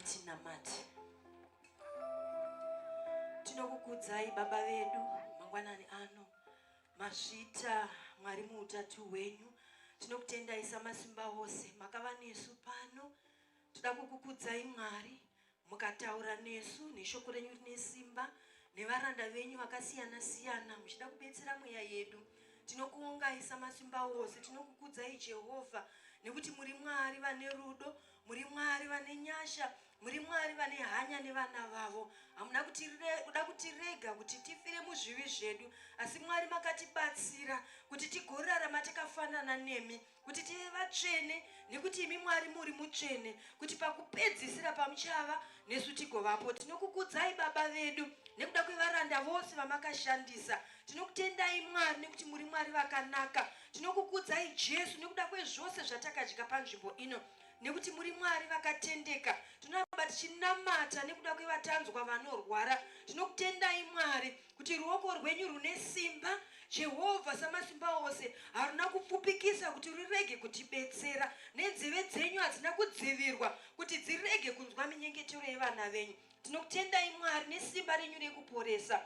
Ngatinamate. Tinokukudzai Baba vedu mangwanani ano. Mazvita Mwari muutatu hwenyu. Tinokutendai samasimba ose makava nesu pano. Toda kukukudzai Mwari mukataura nesu neshoko renyu rine simba nevaranda venyu vakasiyana siyana muchida kubetsera mweya yedu. Tinokuongai samasimba ose, tinokukudzai Jehovha nekuti muri Mwari vane rudo, muri Mwari vane nyasha, muri Mwari vane hanya nevana vavo. Hamuna kuda kutirega kuti tifire muzvivi zvedu, asi Mwari makatibatsira kuti tigorarama takafanana nemi, kuti tive vatsvene, nekuti imi Mwari muri mutsvene, kuti pakupedzisira pamuchava nesu tigovapo. Tinokukudzai Baba vedu nekuda kwevaranda vose vamakashandisa. Tinokutendai Mwari nekuti muri Mwari vakanaka. Tinokukudzai Jesu nekuda kwezvose zvatakadya panzvimbo ino nekuti muri Mwari vakatendeka. Tinoramba tichinamata nekuda kwevatanzwa vanorwara. Tinokutendai Mwari kuti ruoko rwenyu rune simba. Jehovha samasimba ose haruna kupfupikisa kuti rurege kutibetsera, nenzeve dzenyu hadzina kudzivirwa kuti dzirege kunzwa minyengetero yevana venyu. Tinokutendai Mwari nesimba renyu rekuporesa.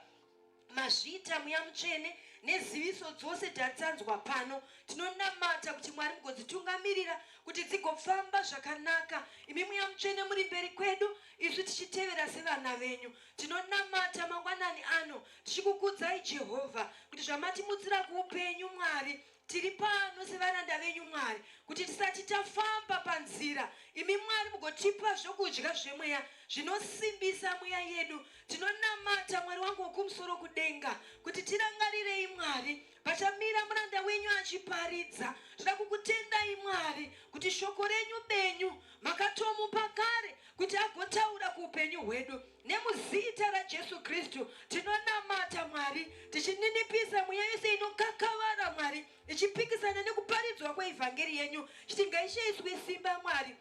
Mazviita Mweya Mutsvene neziviso dzose dzatsanzwa pano. Tinonamata kuti Mwari mugodzitungamirira kuti dzigofamba zvakanaka. Imi Mweya Mutsvene muri mberi kwedu, isu tichitevera sevana venyu. Tinonamata mangwanani ano tichikukudzai Jehovha kuti zvamatimutsira kuupenyu Mwari tiri pano sevaranda venyu Mwari kuti tisati tafamba panzira imi Mwari mugotipa zvokudya zvemweya zvinosimbisa mweya yedu. Tinonamata Mwari wangu wokumusoro kudenga kuti tirangarirei Mwari pachamira muranda wenyu achiparidza. Toda kukutendai Mwari kuti shoko renyu benyu makatomupa kare kuti agotaura kuupenyu hwedu. Nemuzita raJesu Kristu tinonamata Mwari tichininipisa mweya yose inokakavara Mwari ichipikisana nekuparidzwa kweivhangeri yenyu chiti ngaishaiswe simba Mwari.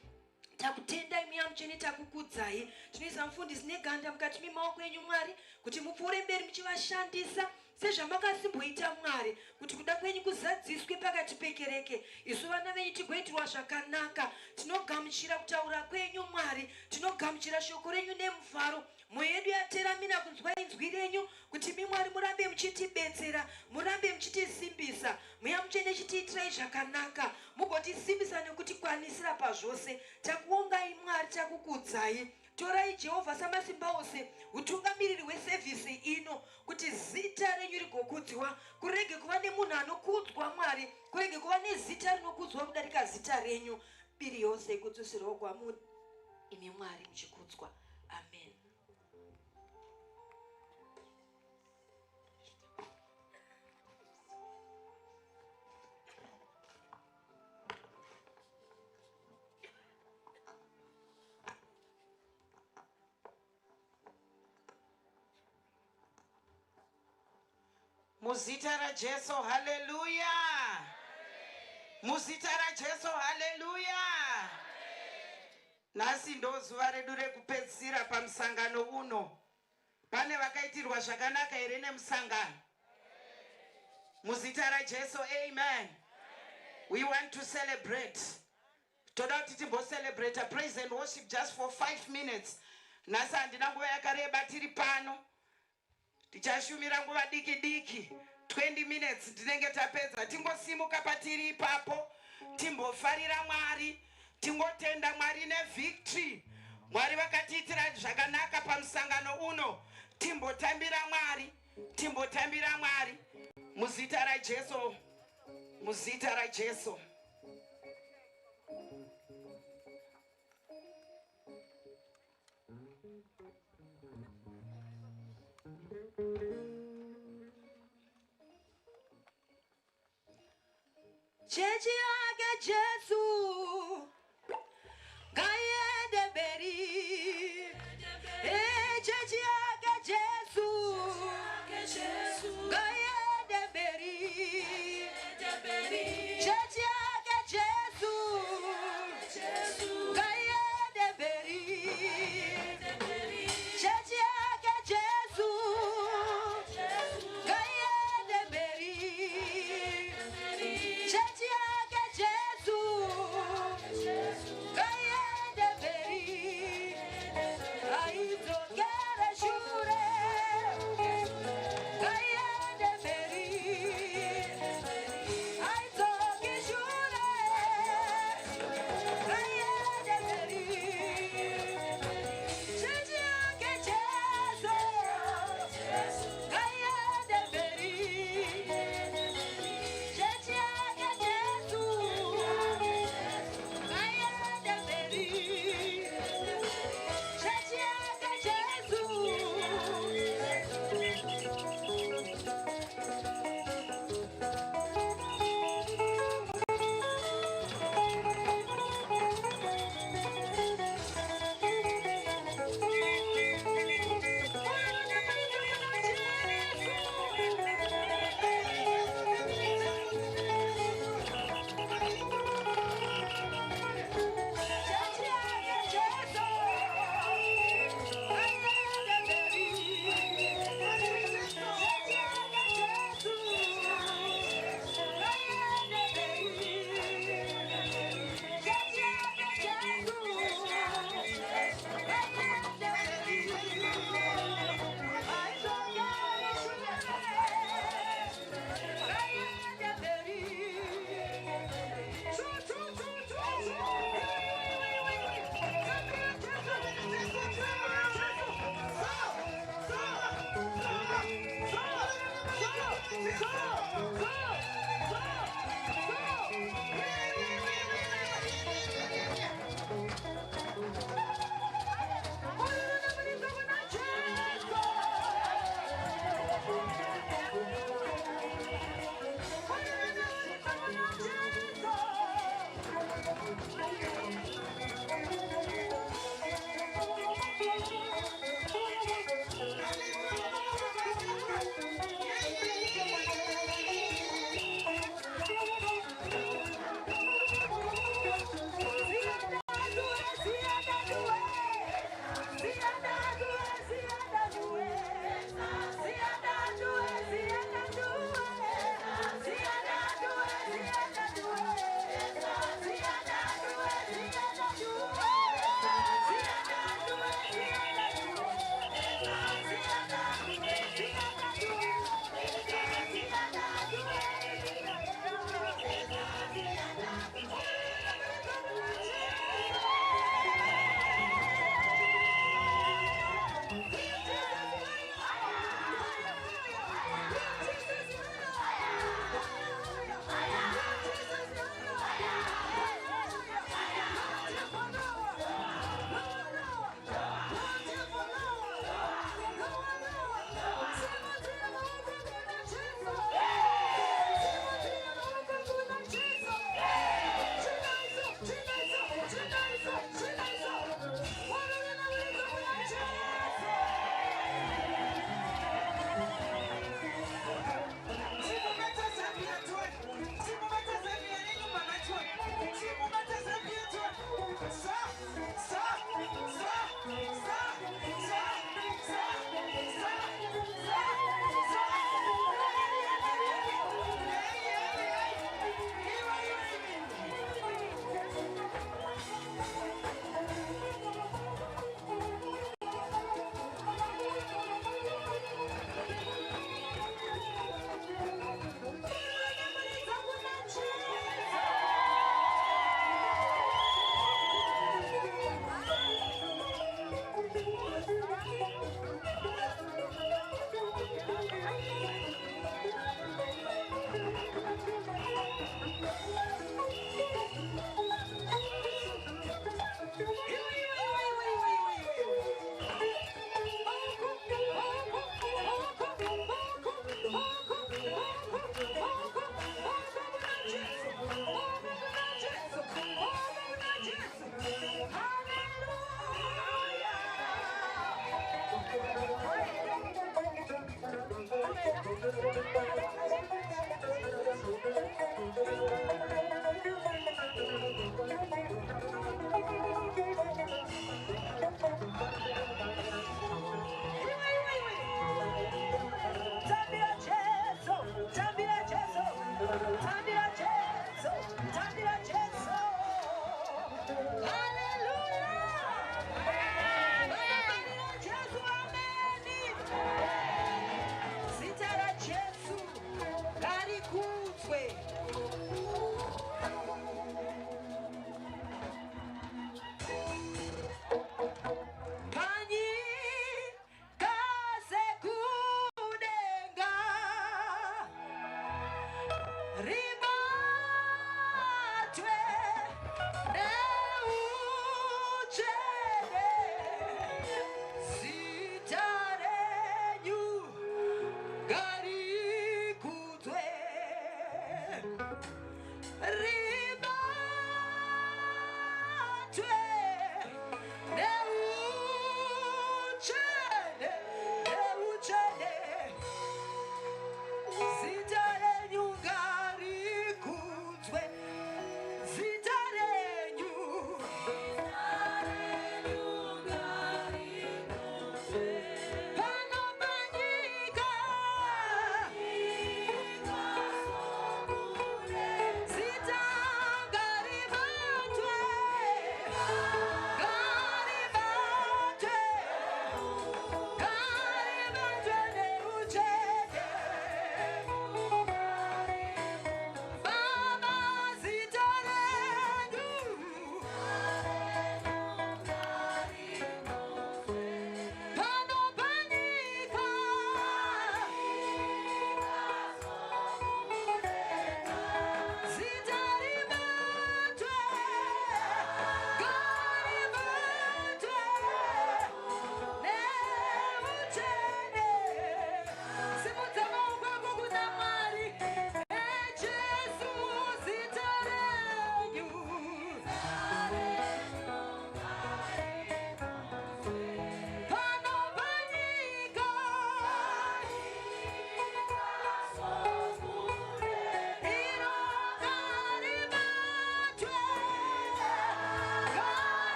Takutendai Mweya Mutsvene, takukudzai. Tinoisa mufundisi neganda mukati memaoko enyu Mwari kuti mupfuure mberi muchivashandisa sezvamakasimboita Mwari kuti kuda kwenyu kuzadziswe pakati pekereke, isu vana venyu tigoitirwa zvakanaka. Tinogamuchira kutaura kwenyu Mwari, tinogamuchira shoko renyu nemufaro. Mwoyo yedu yateramira kunzwa inzwi renyu kuti imi Mwari murambe muchitibetsera, murambe muchitisimbisa. Mweya Mutsvene chitiitirai zvakanaka, mugotisimbisa nekutikwanisira pazvose. Takuongai Mwari, takukudzai. Torai Jehovha Samasimbaose hutungamiriri hwesevhisi ino kuti zita renyu rigokudzwa, kurege kuva nemunhu anokudzwa Mwari, kurege kuva nezita rinokudzwa kudarika zita renyu. Mbiri yose ikudzosirwa kwamuri imi Mwari muchikudzwa. Amen. Muzita raJesu, haleluya! Muzita raJesu, haleluya! Nhasi ndo zuva redu rekupedzisira pamusangano uno. Pane vakaitirwa zvakanaka here nemusangano? Muzita raJesu, amen. We want to celebrate. Toda kuti timbocelebrata praise and worship just for 5 minutes. Nhasi handina nguva yakareba tiri pano. Tichashumira nguva diki diki 20 minutes tinenge tapedza. Tingosimuka patiri ipapo timbofarira Mwari, tingotenda Mwari nevictory. Mwari vakatiitira zvakanaka pamusangano uno. Timbotambira Mwari, timbotambira Mwari muzita raJesu, muzita raJesu. Chechi yake Jesu ngaiende mberi. Eh, chechi yake Jesu ngaiende mberi. Chechi yake Jesu ngaiende mberi. Chechi yake Jesu ngaiende mberi. Chechi yake Jesu.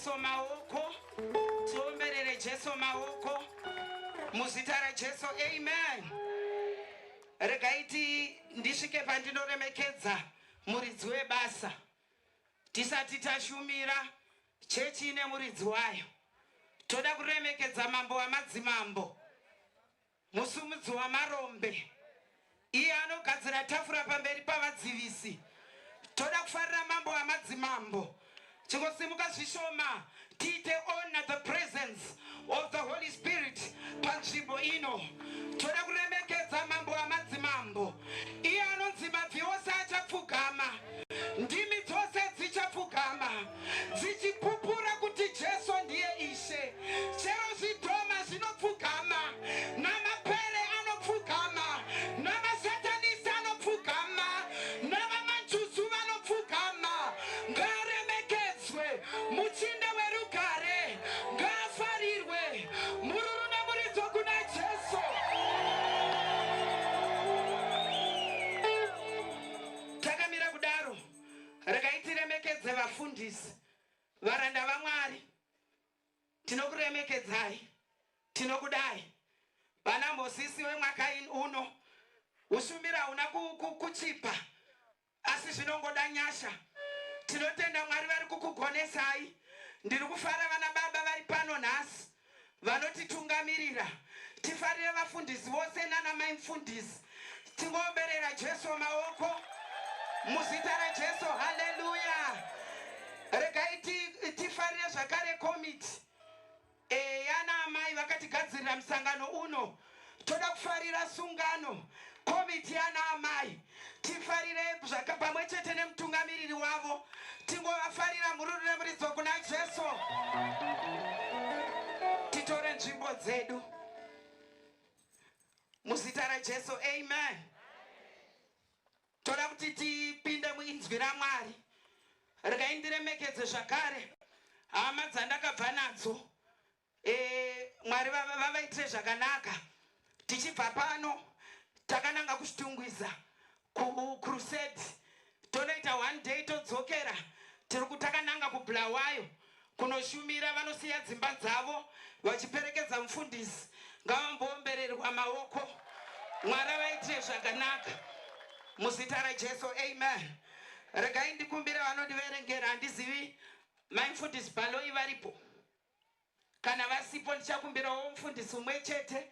Jesu maoko, tiomberere Jesu maoko muzita raJesu, amen. Regai ti ndisvike pandinoremekedza muridzi webasa. Tisati tashumira, chechi ine muridzi wayo. Toda kuremekedza mambo wamadzimambo, musumudzi wamarombe, iye anogadzira tafura pamberi pavadzivisi. Toda kufarira mambo wamadzimambo. Chingosimuka zvishoma tiite honor the presence of the Holy Spirit panzvimbo ino. Toda kuremekedza mambo wamadzimambo, iye anonzi mabvi ose achapfugama, ndimi dzose dzichapfugama dzichipupura kuti Jesu ndiye Ishe. Chero zvidhoma zvinopfugama, namapere anopfugama, namasatanist anopfugama, navamanjuzu vanopfugama. Ngaaremekedzwe muchinda werugare, ngaafarirwe. Mururu nemuridzo kuna Jesu. Takamira kudaro, regai tiremekedze vafundisi, varanda vaMwari. Tinokuremekedzai, tinokudai. Vana Mozisi wemwaka uno, ushumiri hauna kuchipa, asi zvinongoda nyasha. Tinotenda Mwari vari kukugonesai. Ndiri kufara vana baba vari pano nhasi vanotitungamirira. Tifarire vafundisi vose nana mai mufundisi. Tingoomberera Jesu maoko muzita raJesu. Haleluya. Regai tifarire zvakare komiti yana amai vakatigadzirira musangano uno. Toda kufarira sungano komiti yana amai, tifarire pamwe chete nemutungamiriri wavo. Tingovafarira. Mururu nemuridzo kuna Jesu. Titore nzvimbo dzedu muzita raJesu, amen. Toda kuti tipinde muinzwi raMwari. Regai ndiremekedze zvakare hama dzandakabva nadzo. Mwari vavaitire zvakanaka. Tichibva pano takananga kuChitungwiza kucrusade, tonoita one day, todzokera. Tiri kutakananga kuBulawayo kunoshumira. Vanosiya dzimba dzavo vachiperekedza mufundisi, ngavamboombererwa maoko. Mwari avaitire zvakanaka muzita raJesu, amen. Regai ndikumbire vanondiverengera. Handizivi mai mufundisi Baloi varipo. Kana vasipo, ndichakumbirawo mufundisi umwe chete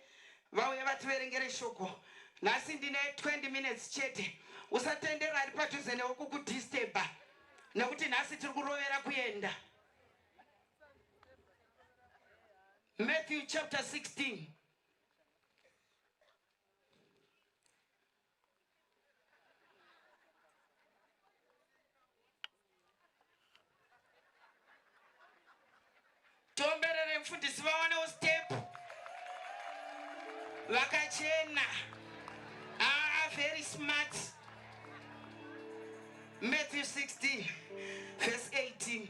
vauye vativerengere shoko nhasi. Ndine 20 minutes chete. Usatendera ari padhuze newe kukudisturba, nekuti nhasi tiri kurovera kuenda. Matthew chapter 16. Tomberere mufundisi vawanewo step vakachena. Ah, very smart. Matthew 16 verse 18.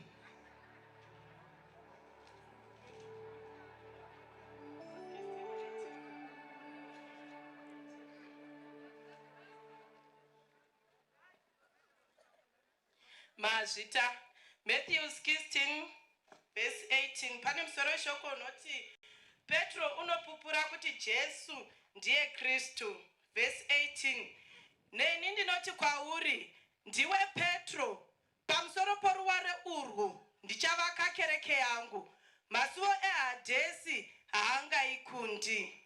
Mazvita. Matthew 16 verse 18, pane musoro weshoko unoti Petro unopupura kuti Jesu ndiye Kristu. Verse 18: Neni ndinoti kwauri, ndiwe Petro, pamusoro poruware urwu ndichavaka kereke yangu, masuo eHadhesi haangaikundi.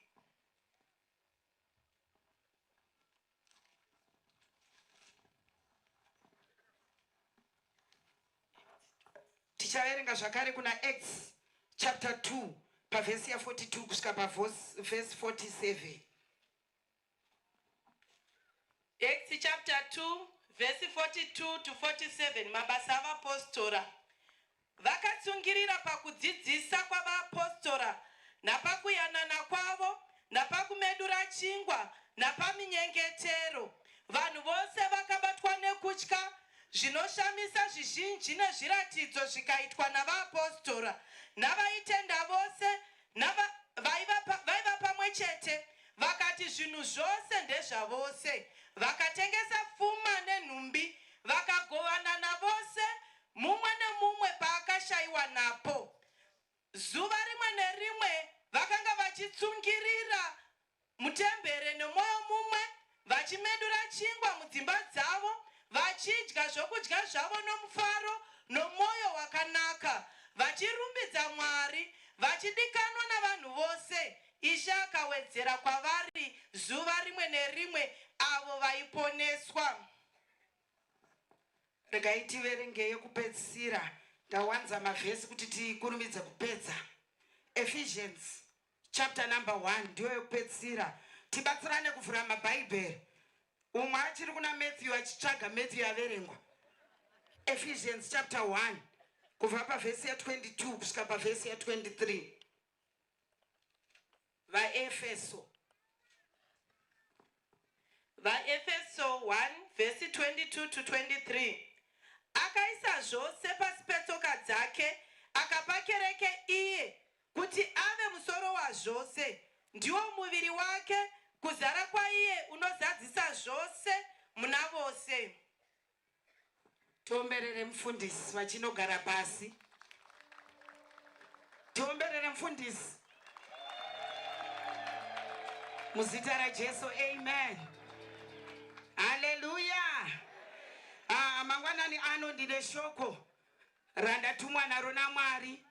Tichaverenga zvakare kuna Acts chapter 2 pavhesi ya42 kusvika pavhesi 47. Acts chapter 2 verse 42 to 47, Mabasa avapostora. Vakatsungirira pakudzidzisa kwavaapostora, napakuyanana kwavo, napakumedura chingwa, napaminyengetero. Vanhu vose vakabatwa nekutya. Zvinoshamisa zvizhinji nezviratidzo zvikaitwa navaapostora. Navaitenda vose vaiva pamwe chete, vakati zvinhu zvose ndezvavose. Vakatengesa pfuma nenhumbi, vakagovana navose, mumwe nemumwe paakashayiwa. pavakashayiwa napo. Zuva rimwe nerimwe vakanga vachitsungirira mutembere nomwoyo mumwe, vachimedura chingwa mudzimba dzavo, vachidya zvokudya zvavo nomufaro nomwoyo wakanaka, vachirumbidza Mwari, vachidikanwa navanhu vose. Ishe akawedzera kwavari zuva rimwe nerimwe avo vaiponeswa. Regai tiverenge yekupedzisira. Ndawanza mavhesi kuti tikurumidze kupedza. Ephesians chapter number 1 ndiyo yekupedzisira. Tibatsirane kuvhura mabhaibheri. Umwe achiri kuna Matthew achitsvaga Matthew yaverengwa. Ephesians chapter 1 kubva pavhesi ya 22 kusvika pavhesi ya 23. Vaefeso. VaEfeso 1 vhesi 22 to 23 Akaisa zvose pasi petsoka dzake, akapa kereke iye kuti ave musoro wazvose, ndiwo muviri wake, kuzara kwaiye unozadzisa zvose muna vose. Tiomberere mufundisi vachinogara pasi. Tiomberere mufundisi. Muzita raJesu, amen. Haleluya. Ah, mangwanani ano ndine shoko randatumwa naro naMwari.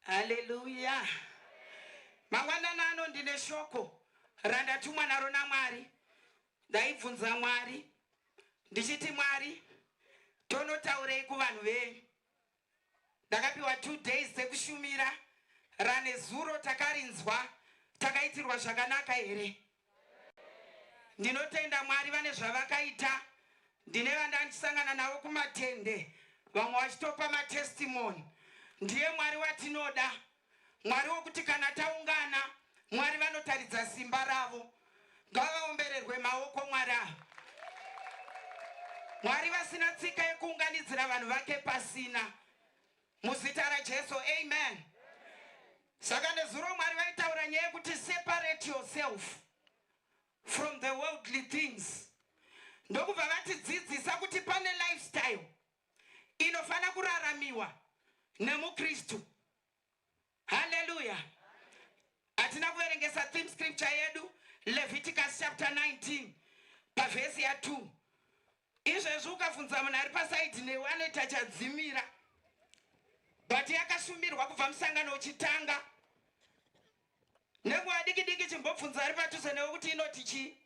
Haleluya. Mangwanani ano ndine shoko randatumwa naro naMwari. Ndaibvunza Mwari ndichiti Mwari tonotaurei kuvanhu venyu. Ndakapiwa 2 days dzekushumira ranezuro takarinzwa takaitirwa zvakanaka here? Ndinotenda Mwari vane zvavakaita. Ndine vandandisangana navo kumatende vamwe vachitopa matestimony. Ndiye Mwari watinoda, Mwari wokuti kana taungana Mwari vanotaridza simba ravo. Ngavaombererwe maoko Mwari ava. Mwari vasina tsika yekuunganidzira vanhu vake pasina. Muzita raJesu, amen. Saka nezuro Mwari vaitaura nyaya yekuti separate yourself from the worldly things. Ndokubva vatidzidzisa kuti pane lifestyle inofana kuraramiwa nemuKristu. Haleluya. Hatina kuverengesa theme scripture yedu Leviticus chapter 19 pavhesi ya 2. Izvezvi ukabvunza munhu ari pasaidhi newe anoita chadzimira. But yakashumirwa kubva musangano uchitanga. Nenguva diki diki chimbobvunza ari padhuze newe kuti inoti chii.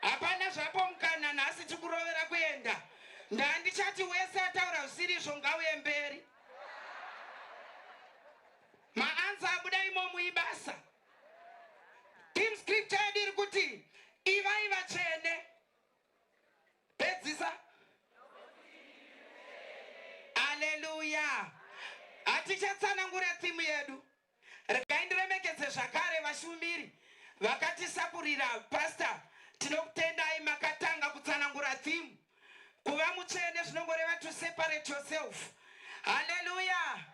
Hapana zvapo mukana nhasi tikurovera kuenda. Ndandichati wese ataura zvisiri izvo ngauye mberi. Maansa abuda imomu ibasa. Team scripture yedu iri kuti ivai vatsvene. Pedzisa. Aleluya. Hatichatsanangura theme yedu. Regai ndiremekedze zvakare vashumiri vakatisakurira. Pastor, tinokutendai makatanga kutsanangura theme. Kuva mutsvene zvinongoreva to separate yourself. Hallelujah.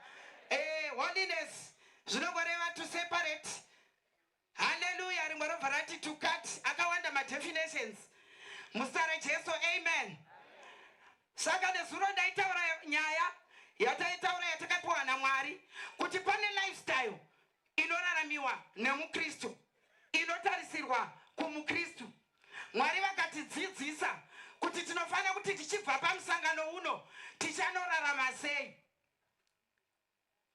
Eh, holiness zvinongoreva to separate. Hallelujah. Rimwe robva rati to cut. Akawanda madefinitions. Muzita raJesu, amen. Saka nezuro ndaitaura nyaya yataitaura yatakapiwa naMwari kuti pane lifestyle inoraramiwa nemuKristu inotarisirwa kumuKristu. Mwari vakatidzidzisa kuti tinofanira kuti tichibva pamusangano uno tichanorarama sei.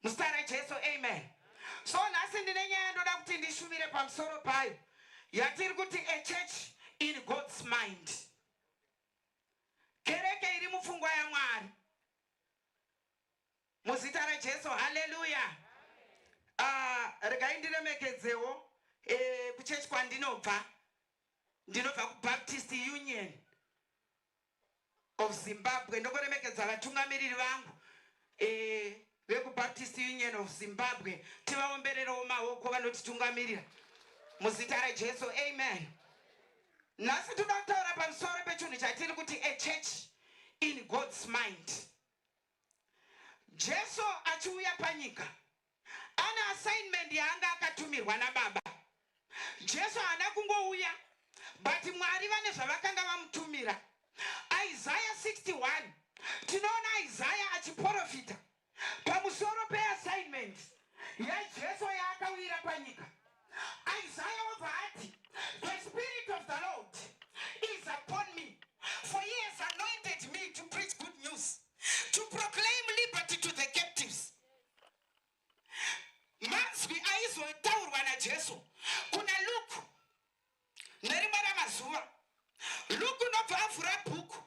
Muzita raJesu, amen. So nhasi ndine nyaya ndoda kuti ndishumire pamusoro payo yatiri kuti a church in God's mind. Kereke iri mupfungwa yaMwari. Muzita raJesu, haleluya. Regai ndiremekedzewo kuchechi kwandinobva. Ndinobva kuBaptist Union of Zimbabwe. Ndokuremekedza vatungamiriri vangu vekuBaptist Union of Zimbabwe. Tivaombererewo maoko vanotitungamirira. Muzita raJesu, amen. Nhasi toda kutaura pamusoro pechinhu chatiri kuti a church in God's mind. Jesu achiuya panyika Ane assignment yaanga akatumirwa nababa. Jesu haana kungouya, but Mwari vane zvavakanga vamutumira. Isaiah 61 tinoona Isaiah achiporofita pamusoro peassignment yaJesu yaakawira panyika. Isaiah wobva ati, The spirit of the Lord is upon me, for he has anointed me to preach good news, to proclaim liberty to the captives. Mazwi aizotaurwa naJesu kuna Luke nerimwe ramazuva. Luke unobva avhura bhuku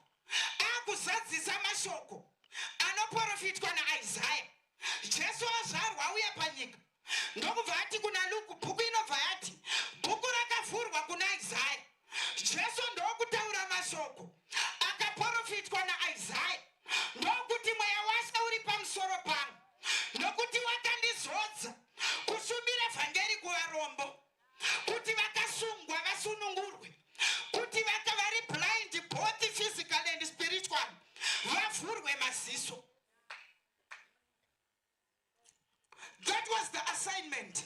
akuzadzisa mashoko anoprofitwa naIsaya. Jesu azvarwa auya panyika, ndokubva ati kuna Luke, bhuku inobva yati bhuku rakavhurwa kuna Isaya. Jesu ndokutaura mashoko akaprofitwa naIsaya, ndokuti mweya waShe uri pamusoro pangu, nokuti wakandizodza kushumira vhangeri kuvarombo, kuti vakasungwa vasunungurwe, kuti vaka vari blind both physical and spiritual vavhurwe maziso. That was the assignment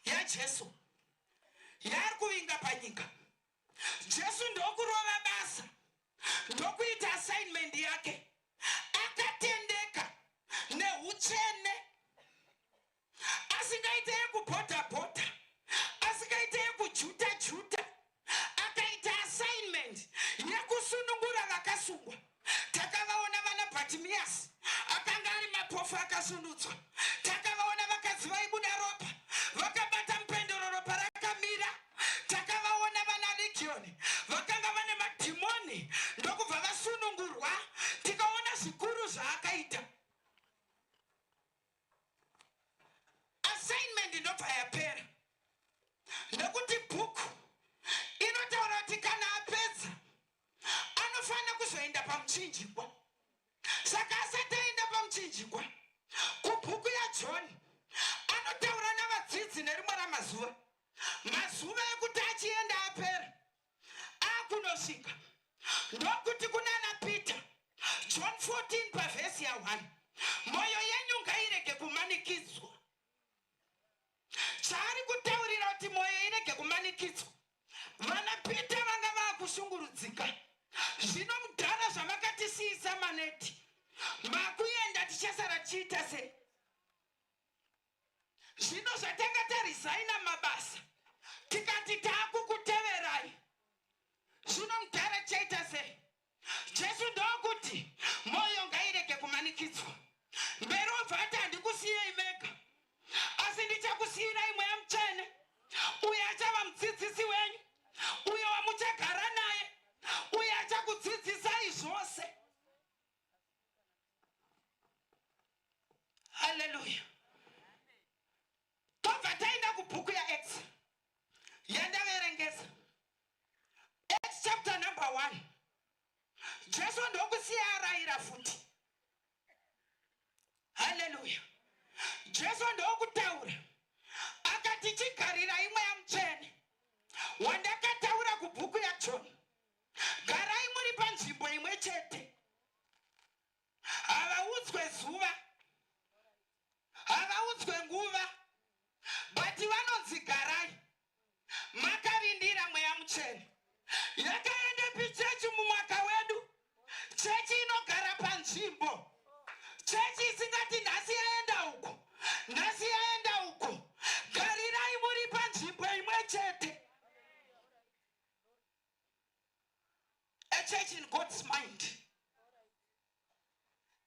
yaJesu yaari kuvinga panyika. Jesu ndokurova basa, ndokuita assignment yake akatendeka neutsvene, asingaite yekubhodha bhodha, asingaite yekujuta juta. Akaita assignment yekusunungura vakasungwa. Takavaona vana Bhatimiyasi akanga ari mapofu akasundudzwa. Takavaona vakadzi vaibuda ropa vakabata mupendero, ropa rakamira. Takavaona vana Legioni vakanga vane madhimoni ndokubva vasunungurwa. Tikaona zvikuru zvaakaita. Assignment inobva yapera, nekuti bhuku inotaura kuti kana apedza anofanira kuzoenda pamuchinjikwa. Saka asati aenda pamuchinjikwa, kubhuku yaJohn anotaura navadzidzi nerimwe ramazuva, mazuva ekuti achienda apera, akunosvika, ndokuti kunana Peter, John 14 pavhesi ya1, "Mwoyo yenyu ngairege kumanikidzwa." Chaari kutaurira kuti mwoyo irege kumanikidzwa, vana Peter vanga vaakushungurudzika. "Zvino mudhara, zvamakatisiyisa maneti, makuenda, tichasara tichiita sei? Zvino zvatanga tarisaina mabasa, tikati taakukuteverai, zvino mudhara tichaita sei?" Jesu ndokuti mwoyo ngairege kumanikidzwa. Mberi obva ati, "Handikusiyei mega, asi ndichakusiyirai Mweya Mutsvene, uyo achava mudzidzisi wenyu, uyo wamuchagara naye, uyo achakudzidzisai zvose." Haleluya. Tobva taenda kubhuku yaActs yandaverengesa, Acts chapter number 1. Jesu ndokusiya arayira futi. Haleluya. Jesu ndokutaura akati, "Chigarirai Mweya Mutsvene wandakataura kubhuku yaJohn. Garai muri panzvimbo imwe chete." Havaudzwe zuva, havaudzwe nguva, but vanonzi garai makarindira Mweya Mutsvene. Yakaendepi chechi mumwaka wedu? Chechi inogara panzvimbo, chechi isingati nhasi yaenda uku, nhasi yaenda uku. Garirai muri panzvimbo imwe chete. A church in God's mind.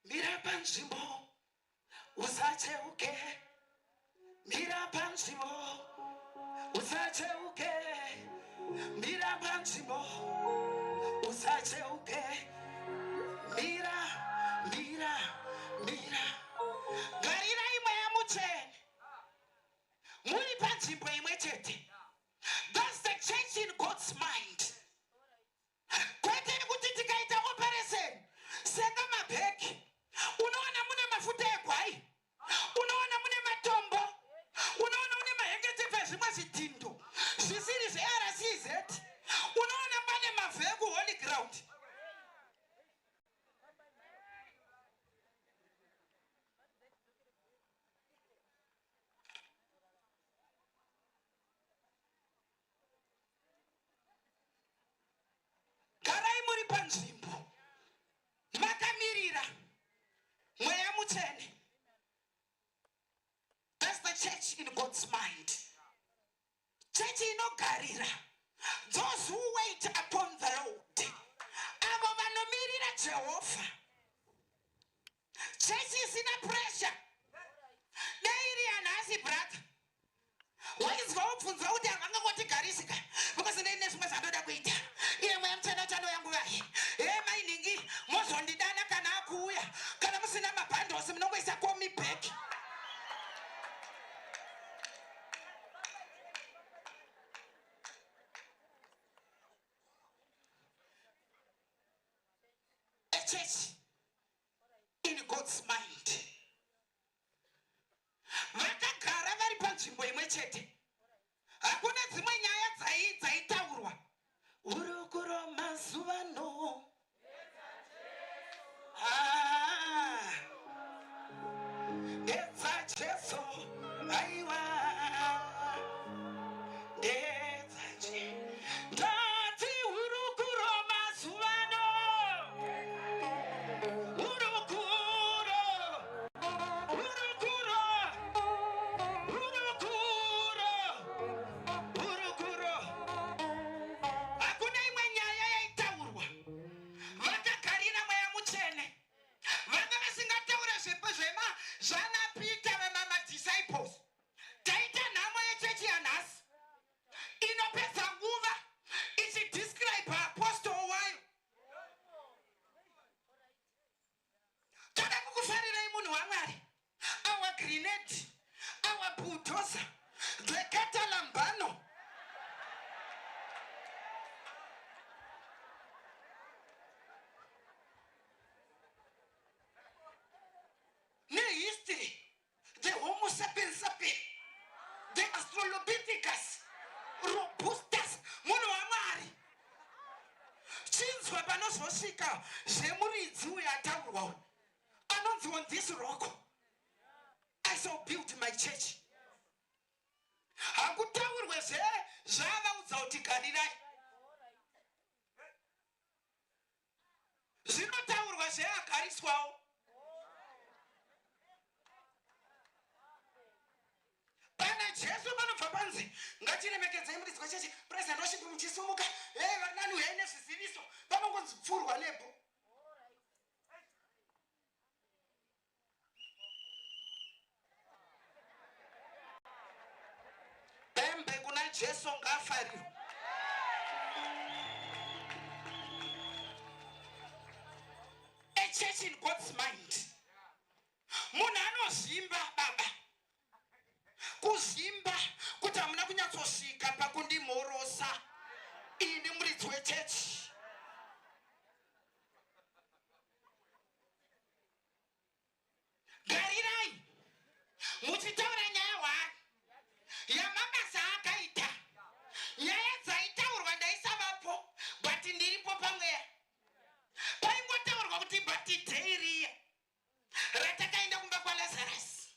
Mira panzvimbo, usacheuke. Mira panzvimbo, usacheuke. Mira panzvimbo, usacheuke. Mira, mira, mira. Garirai Mweya Mutsvene muri panzvimbo imwe chete. That's the church in God's mind. Kwete kuti tikaita operation senga mabhegi, unoona mune mafuta egwai, unoona mune matombo, unoona mune mahengechefu ezvimwe zvidhindo zvisiri zveRCZ, unoona pane mavhu ekuholy ground. God's mind. Chechi inogarira those who wait upon the Lord, avo vanomirira Jehovha. Chechi isina pressure. Dai iri yanhasi brother, wainzwa wobvunzwa kuti havangangotigarisika because ndine zvimwe zvandoda kuita. Iye Mweya Mutsvene uchanouya nguvai? He mainhingi, mozondidana kana akuuya. Kana musina mabhandosi munongoisa komi back. A church in God's mind. Vakagara vari panzvimbo imwe chete. Hakuna dzimwe nyaya dzaitaurwa. Hurukuro mazuvano. Ah, ndedzaJesu, aiwa, ndedzaJesu. Ndati hurukuro mazuvano. Hurukuro, hurukuro, hurukuro, hurukuro. Hakuna imwe nyaya yaitaurwa. Vakagarira Mweya Mutsvene. Vanga vasingataura zvepo zvema zvana Peter vemamadisciples. Taita nhamo yechechi yanhasi inopedza nguva ichidescribe apostle wayo. Toda kukufarirai munhu waMwari. Our grenade, our bulldozer, the catalambano. Nehistory, the Homo sapiens sapien, the Australopithecus robustus. Munhu waMwari, chinzwa panozosvika zvemuridzi uyo ataurwa uyu anonzi, "On this rock I shall build my church." Hakutaurwe zve zvaavaudza kuti garirai. Zvinotaurwa zveagariswawo pana Jesu. Panobva panzi ngatiremekedzei muridzi wechechi. Praise and worship muchisumuka. Ei vanani, uyai nezviziviso. Panongonzi pfurwa nepo. Pembe kuna Jesu ngaafarirwe. A church in God's mind. Munhu anozvimba baba, kuzvimba kuti hamuna kunyatsosvika pakundimhorosa ini muridzi wechechi. Garirai muchitaura nyaya hwani yamabasa akaita. Nyaya dzaitaurwa ndaisavapo, but ndiripo pamweya. Paingotaurwa kuti but day riya ratakaenda kumba kwaLazarus,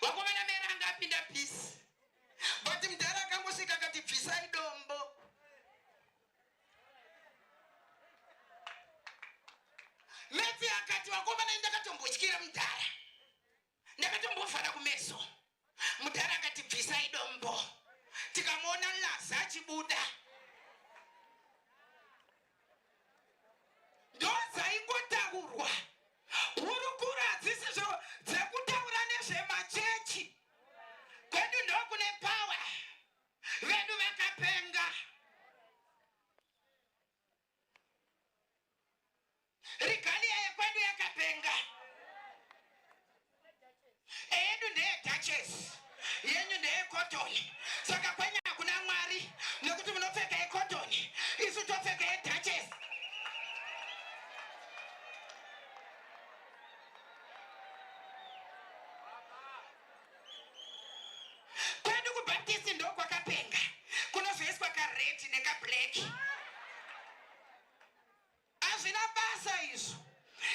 vakomana mere anga apinda pisi, but mudhara akangosvika akati, "Bvisai dombo." Metsi akati, "Vakomana, ndakatombotyira mudhara, ndakatombovhara kumeso. Mudhara akati, 'Bvisai dombo,' tikamuona Laza achibuda." Ndo dzaingotaurwa. Hurukuro hadzisi dzekutaura nezvemachechi. Kwedu ndokune power, vedu vakapenga. Regalia yekwedu yakapenga. Eyedu ndeyeduchess, yenyu ndeyecotton. Saka kwenyu hakuna Mwari nekuti munopfeka yecotton, isu topfeka yeduchess. Kwedu kuBaptist ndokwakapenga, kunozoiswa kared nekablack. Hazvina basa izvo.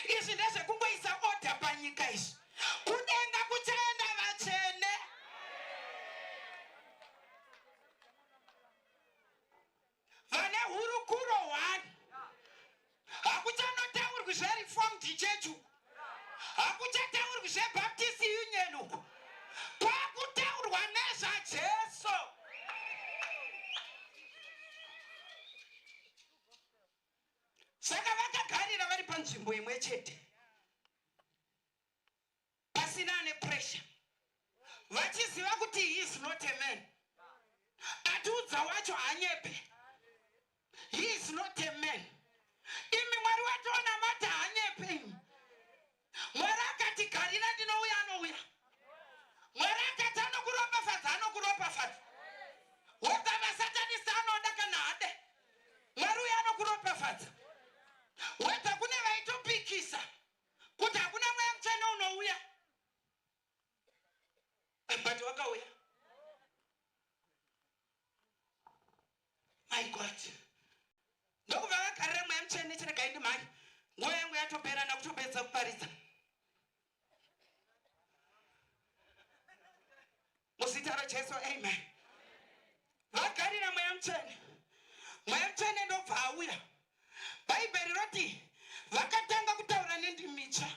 Izvi ndezvekungoisa order panyika izvi. Kudenga kuchaenda vatsvene. Vane hurukuro one. Hakuchanotaurwi zveReformed Church uku, hakuchataurwi zveBaptist Union uku. Kwakutaurwa Vakabatsirwa nezvaJesu. Saka vakagarira vari panzvimbo imwe chete, pasina ane pressure, vachiziva kuti he is not a man. Atiudza wacho hanyepe. He is not a man. Imi Mwari watoona mati hanyepe imi. Mwari akati garira ndinouya, anouya. Mwari akati anokuropafadza, anokuropafadza. Whether masatanist anoda kana hade, Mwari uyo anokuropafadza. Whether kune vaitopikisa kuti hakuna Mweya Mutsvene unouya, but wakauya. My God, ndokubva vagarira Mweya Mutsvene. Chiregai ndimhanye, nguva yangu yatopera, ndakutopedza kuparidza. Muzita raJesu, amen. Vagarira Mweya Mutsvene, Mweya Mutsvene ndobva auya. Bhaibheri roti vakatanga kutaura nendimi itsva.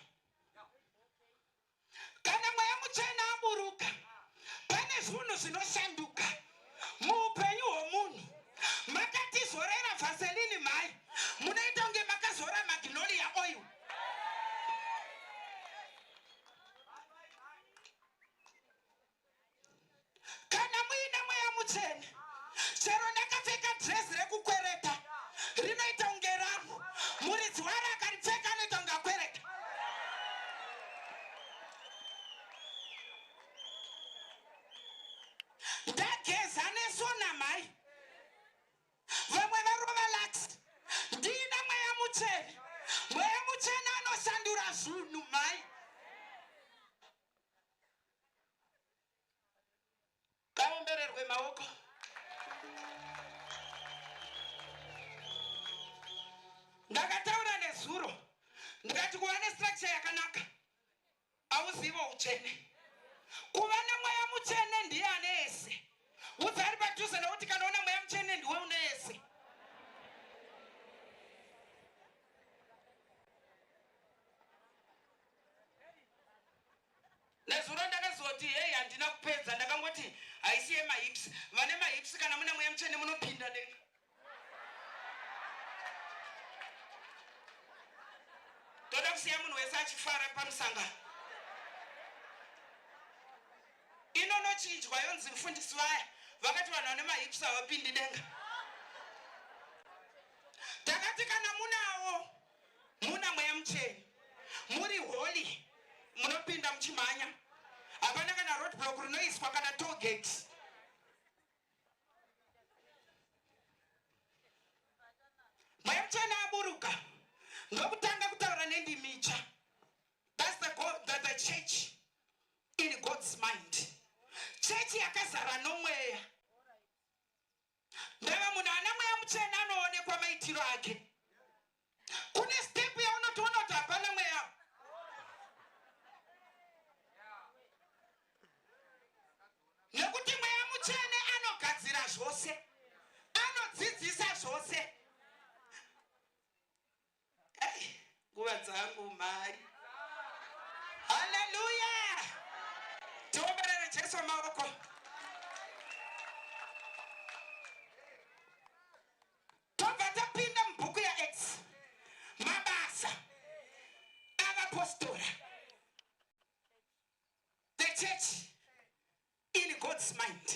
Kana Mweya Mutsvene aburuka, pane zvinhu zvinoshanduka muupenyu hwomunhu. Makatizorera Vaseline mhai, munoita kunge makazora magnolia oil. Kana muine Mweya Mutsvene, chero ndakapfeka dhirezi rekukwereta, rinoita kunge rangu. Muridzi waro akaripfeka, anoita kunge akwereta. Ndageza nesona mhai, vamwe varova Lux. Ndiina Mweya Mutsvene, Mweya Mutsvene anoshandura zvinhu mhai. Kaombererwe maoko. Ndakataura nezuro ndikati kuva nestructure yakanaka auzivo utsvene. Kuva neMweya Mutsvene ndiye ane ese. Udza ari padhuze nokuti kana una Mweya Mutsvene, ndiwe une ese. Nezuro ndakazoti hei, handina kupedza, ndakangoti haisi yemahips. Vane mahips, kana muna Mweya Mutsvene munopinda denga. Toda kusiya munhu wese achifara pamusangano. Inonochinjwa yonzi mufundisi vaya vakati vanhu vane mahips havapindi denga. Takati kana munawo, muna Mweya Mutsvene, muri holy, munopinda muchimhanya. Hapana kana road block rinoiswa kana tollgate. Mweya Mutsvene aburuka, ndokutanga kutaura nendimi itsva. That's the church in God's mind, chechi yakazara nomweya. Ndava munhu ana Mweya Mutsvene anoonekwa maitiro ake. Kune step yaunotoona kuti hapana mweya, nekuti Mweya Mutsvene anogadzira zvose, anodzidzisa zvose. Nguva dzangu mhai. Haleluya, tiomberere Jesu maoko. Tobva tapinda mubhuku yaActs, Mabasa Avapostora. The church in God's mind,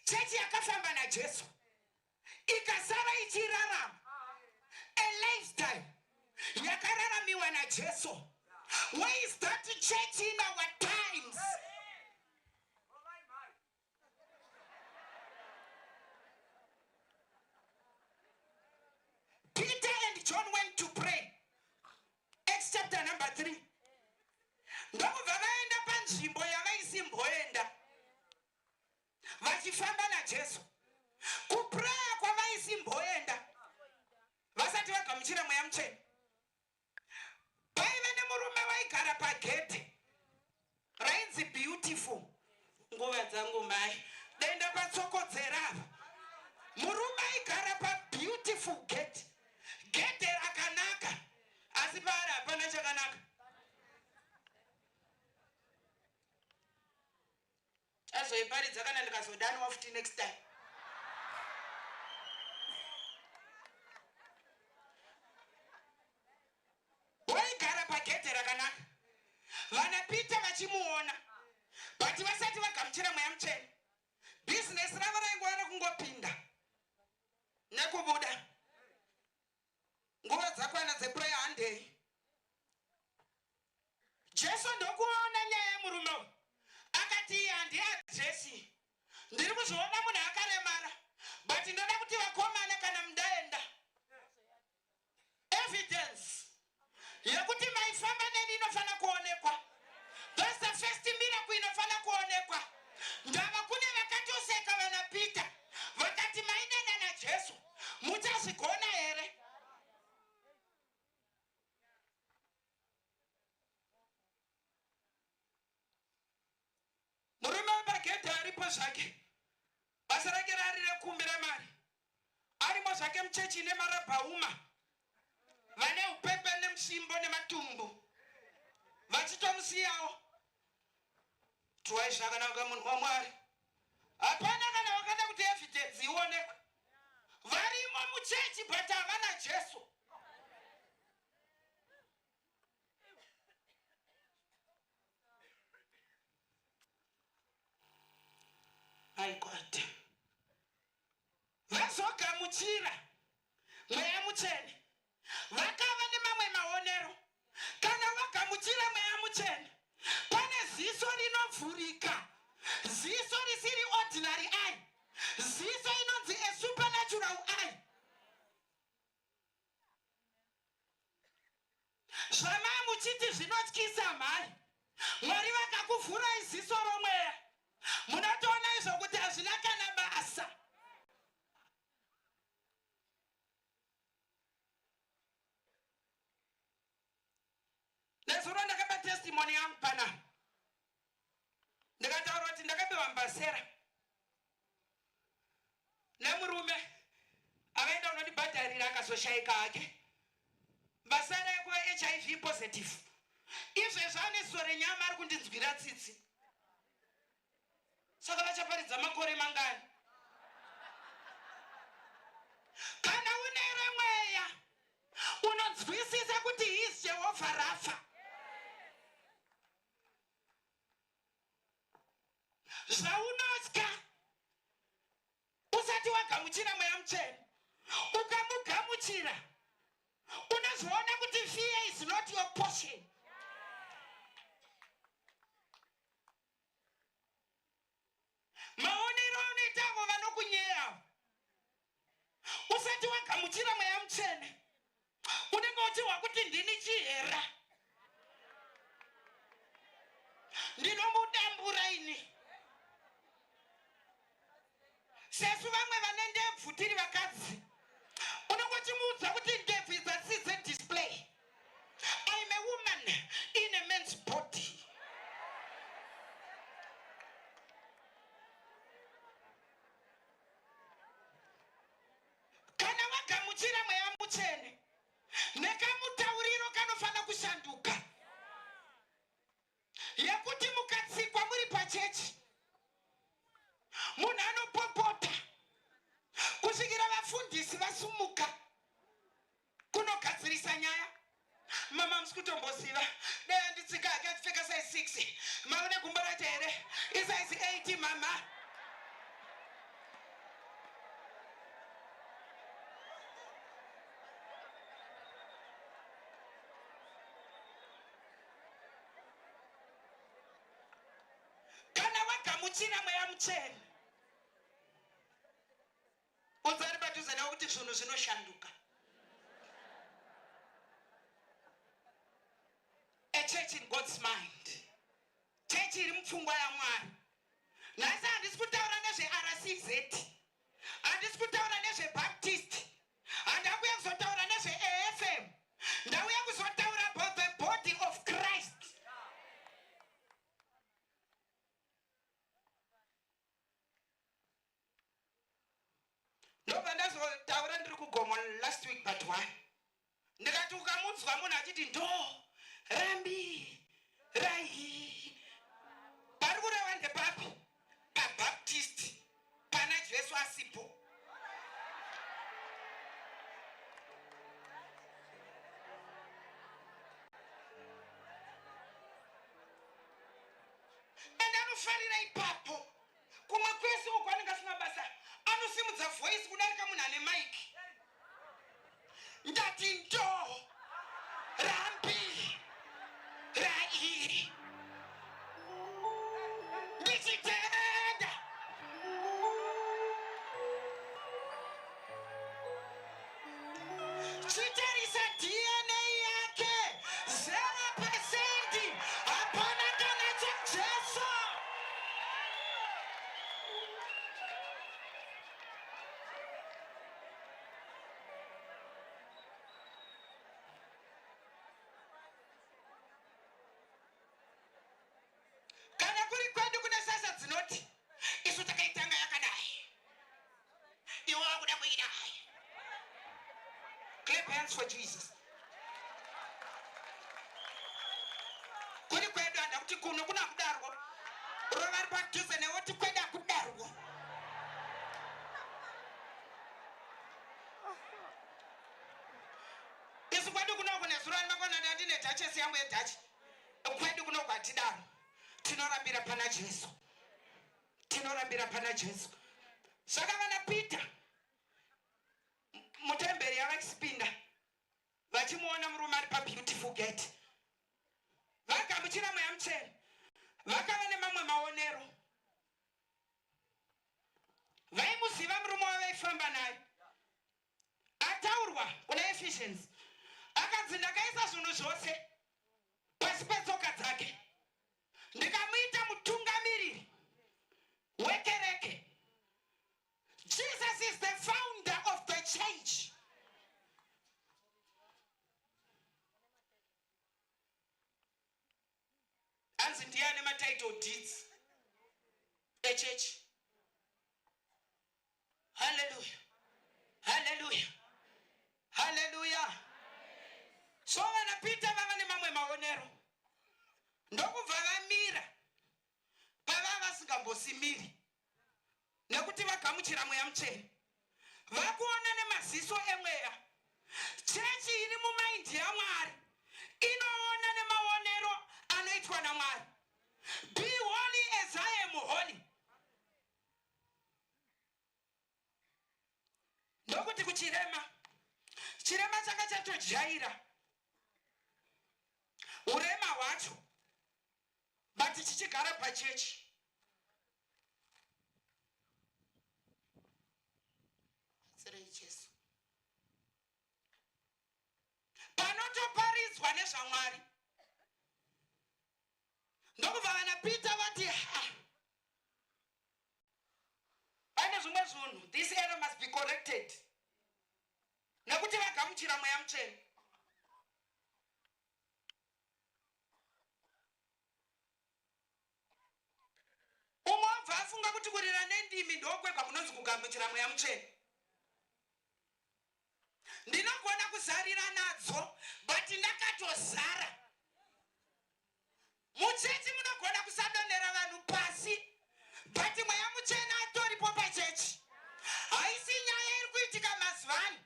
chechi yakafamba naJesu, ikasara ichirarama a lifestyle yakararamiwa naJesu. Where is that church in our times? Peter and John went to pray, Acts chapter number 3. Ndokubva vaenda panzvimbo yavaisimboenda vachifamba naJesu, kupraya kwavaisimboenda vasati vagamuchira Mweya Mutsvene. Paive nemurume waigara pagedhe rainzi Beautiful. Nguva dzangu mai, denda patsokodzera apa. Murume aigara paBeautiful Gate, gedhe rakanaka, asi paari hapana chakanaka. Ndichazoiparidza kana ndikazodanwa futi next time. Waigara pagedhe rakanaka, vana Peter vachimuona, but vasati vagamuchira Mweya Mutsvene. Bhizinesi ravo raingova rekungopinda nekubuda. Nguva dzakwana dzeprayer, handei. Jesu ndokuona nyaya yemurume uyu, akati, "Iyi handiaddressi. Ndiri kuzviona munhu akaremara, but ndoda kuti vakomana, kana mundaenda, evidence yekuti maifamba neni inofanira kuonekwa. That's the first miracle inofanira kuonekwa." Ndava kune vakatoseka vana Peter, vakati, "Mainana naJesu, muchazvigona here?" Murume wepagedhi aripo zvake, basa rake rari rekukumbira mari. Arimo zvake muchechi ine marabhauma vane upepe nemusimbo nematumbu, vachitomusiyawo tuwai zvakanaka. Munhu waMwari, hapana kana wakada kuti evidence ionekwe. Varimo muchechi, but havana Jesu. My God, vazogamuchira Mweya Mutsvene, vakava nemamwe maonero. Kana wagamuchira Mweya Mutsvene, pane ziso rinovhurika, ziso risiri ordinary eye, ziso inonzi a supernatural eye. Zvamai muchiti zvinotyisa mhai, Mwari vakakuvhurai ziso romweya, munotoona izvo kuti hazvina kana basa. Nezuro ndakapa testimony yangu pana, ndikataura kuti ndakapiwa mbasera nemurume akaenda unondibhadharira, akazoshayika hake. Mbasera yekuva HIV positive. Izvezvo ane ziso renyama, ari kundinzwira tsitsi. Saka vachaparidza makore mangani? Kana une remweya, unonzwisisa kuti he is Jehovha Rafa. Zvaunotya usati wagamuchira Mweya Mutsvene, ukamugamuchira, unozoona kuti fear is not your portion. Maonero aunoita avo vanokunyeya usati wagamuchira Mweya Mutsvene, unenge uchihwa kuti ndini chihera, ndinomudambura ini. Sesu vamwe vane ndebvu tiri vakadzi, unongochimuudza kuti ndebvu idzi hadzisi dzedisplay. I'm a woman in a man's body. Kana wagamuchira Mweya Mutsvene, nekamutauriro kanofanira kushanduka, yekuti mukatsikwa muri pachechi, munhu anopopota kusvikira vafundisi vasumuka kunogadzirisa nyaya. "Mama, musi kutomboziva, dai anditsika ake achipfeka size 6. Maone gumbo racho here? Isize 8, mama." Kana wagamuchira Mweya Mutsvene, udzari padhuze nawo kuti zvinhu zvinoshanduka. A church in God's mind, chechi iri mupfungwa yaMwari. Nhasi handisi kutaura nezveRCZ, handisi kutaura nezveBaptist, handakuya kuzotaura nezveAFM. Ndauya kuzotaura about the body of Christ. Ndobva ndazotaura ndiri kugomo last week but one, ndikati ukamunzwa munhu achiti ndo rambi rai, pari kureva ndepapi? paBaptist pana Jesu asipo. And anofarira ipapo. Kumwe kwese uko anenge asina basa, anosimudza voice kudarika munhu ane maiki. Ndati ndo rambi rairi ndichitenda. Chitarisa DNA yake, 0%, hapana kana chaJesu. Kana kuri kwedu kune sasa dzinoti isu takaitanga yakadai, iwe wakuda kuidai. Clap hands for Jesus. Kuri kwedu handa kuti kuno kuna kudarwo, rova ri padhuze newoti kwedu akudarwo. Isu kwedu kunoku nezuro andakona ndandine dhachesi yangu yedhachi. Kwedu kunoku hatidaro, tinorambira pana Jesu, tinorambira pana Jesu. Saka vana Peter mutemberi yavaisipinda vachimuona murume ari paBeautiful Gate, vagamuchira Mweya Mutsvene, vakava nemamwe maonero. Vaimuziva murume wavaifamba naye ataurwa kuna Ephesians, akanzi, "Ndakaisa zvinhu zvose pasi petsoka dzake, ndikamuita mutungamiriri wekereke." Jesus is the founder of the church. Anzi ndiye ane matitle deeds echechi. Haleluya, haleluya, haleluya! So vana Peter vava nemamwe maonero, ndokubva vamira pavava vasingambosimiri, nekuti vagamuchira Mweya Mutsvene, vakuona nemaziso emweya. Chechi iri mumind yaMwari inoona nemaonero anoitwa naMwari. Be holy as I am holy. Ndokuti kuchirema, chirema changa chatojaira urema hwacho, but chichigara pachechi. Batsirei Jesu. Panotoparidzwa nezvaMwari, ndokubva vana Peter vati, "Ha, pane zvimwe zvinhu, this error must be corrected," nekuti vagamuchira Mweya Mutsvene. Umwe wabva afunga kuti kurira nendimi ndokwega kunonzi kugamuchira Mweya Mutsvene. Ndinogona kuzarira nadzo, but ndakatozara muchechi. Munogona kusadonhera vanhu pasi, but Mweya Mutsvene atoripo pachechi. Haisi nyaya iri kuitika mazuva ano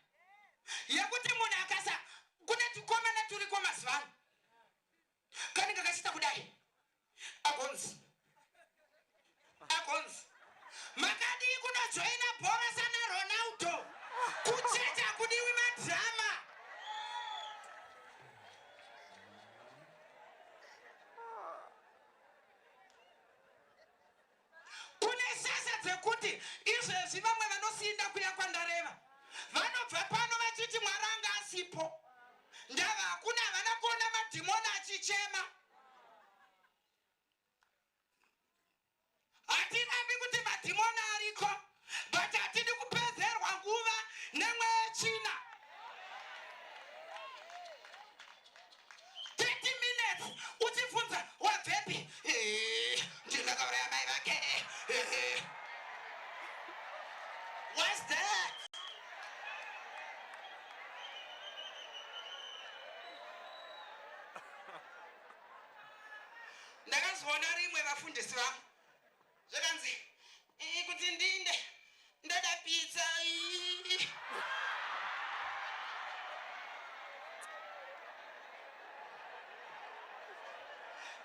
yekuti munhu akasa, kune tukomana turiko mazuva ano kanenge kachiita kudai, agonzi agonzi, "Makadii kunojoina bhora sana Ronaldo?" Kuchechi hakudiwi madhirama. Kune sasa dzekuti izvezvi vamwe vanosinda kuya kwandareva vanobva pano vachiti Mwari anga asipo, ndava hakuna, havana kuona madhimoni achichema. Hatirambi kuti madhimoni ariko, but hatidi kupedzerwa nguva nemweya yetsvina. 30 minutes uchibvunza, "Wabvepi?" "Eh, ndinakauraya mai vake." Eh. What's that? Ndakazoona rimwe vafundisi vangu, zvakanzi Kuti ndinde ndoda pizza.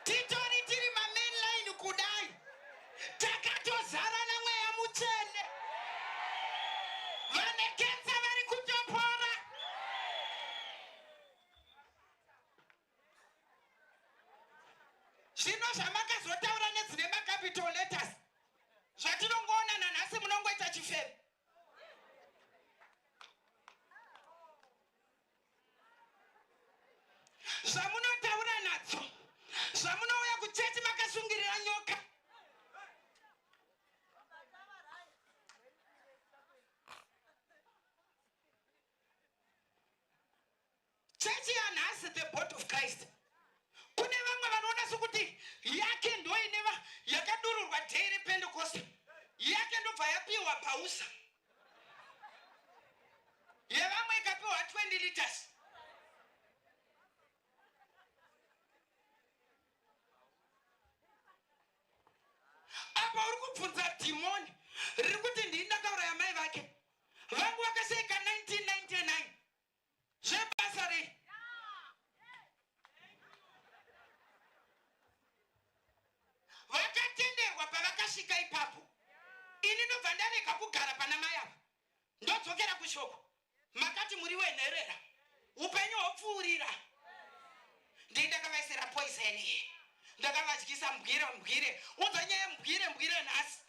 Titori tiri mamain line kudai, takatozara namweya mutsvene. Vane kensa vari kutopora. Zvino zvamakazotaura nedzine macapital letters zvatinongoona nanhasi, munongoita chifeve. Zvamunotaura nadzo, zvamunouya kuchechi makasungirira nyoka. Chechi yanhasi, the body of Christ, kune vamwe vanoona sokuti yake ndoineva yakadururwa day rePentecost, yake ndobva yapiwa bausa, yevamwe ikapiwa 20 liters. Apa uri kubvunza dhimoni riri kuti ndini ndakauraya mai vake vangu vakashaika 1999. Zvebasa rei? Vakatenderwa pavakasvika ipapo. Ini ndobva ndarega kugara pana mai ava, ndodzokera kushoko. Makati muri wenherera, upenyu hwopfuurira. Ndii ndakavaisira poison, ndakavadyisa mbwire mbwire. Unza nyaya yembwire mbwire nhasi.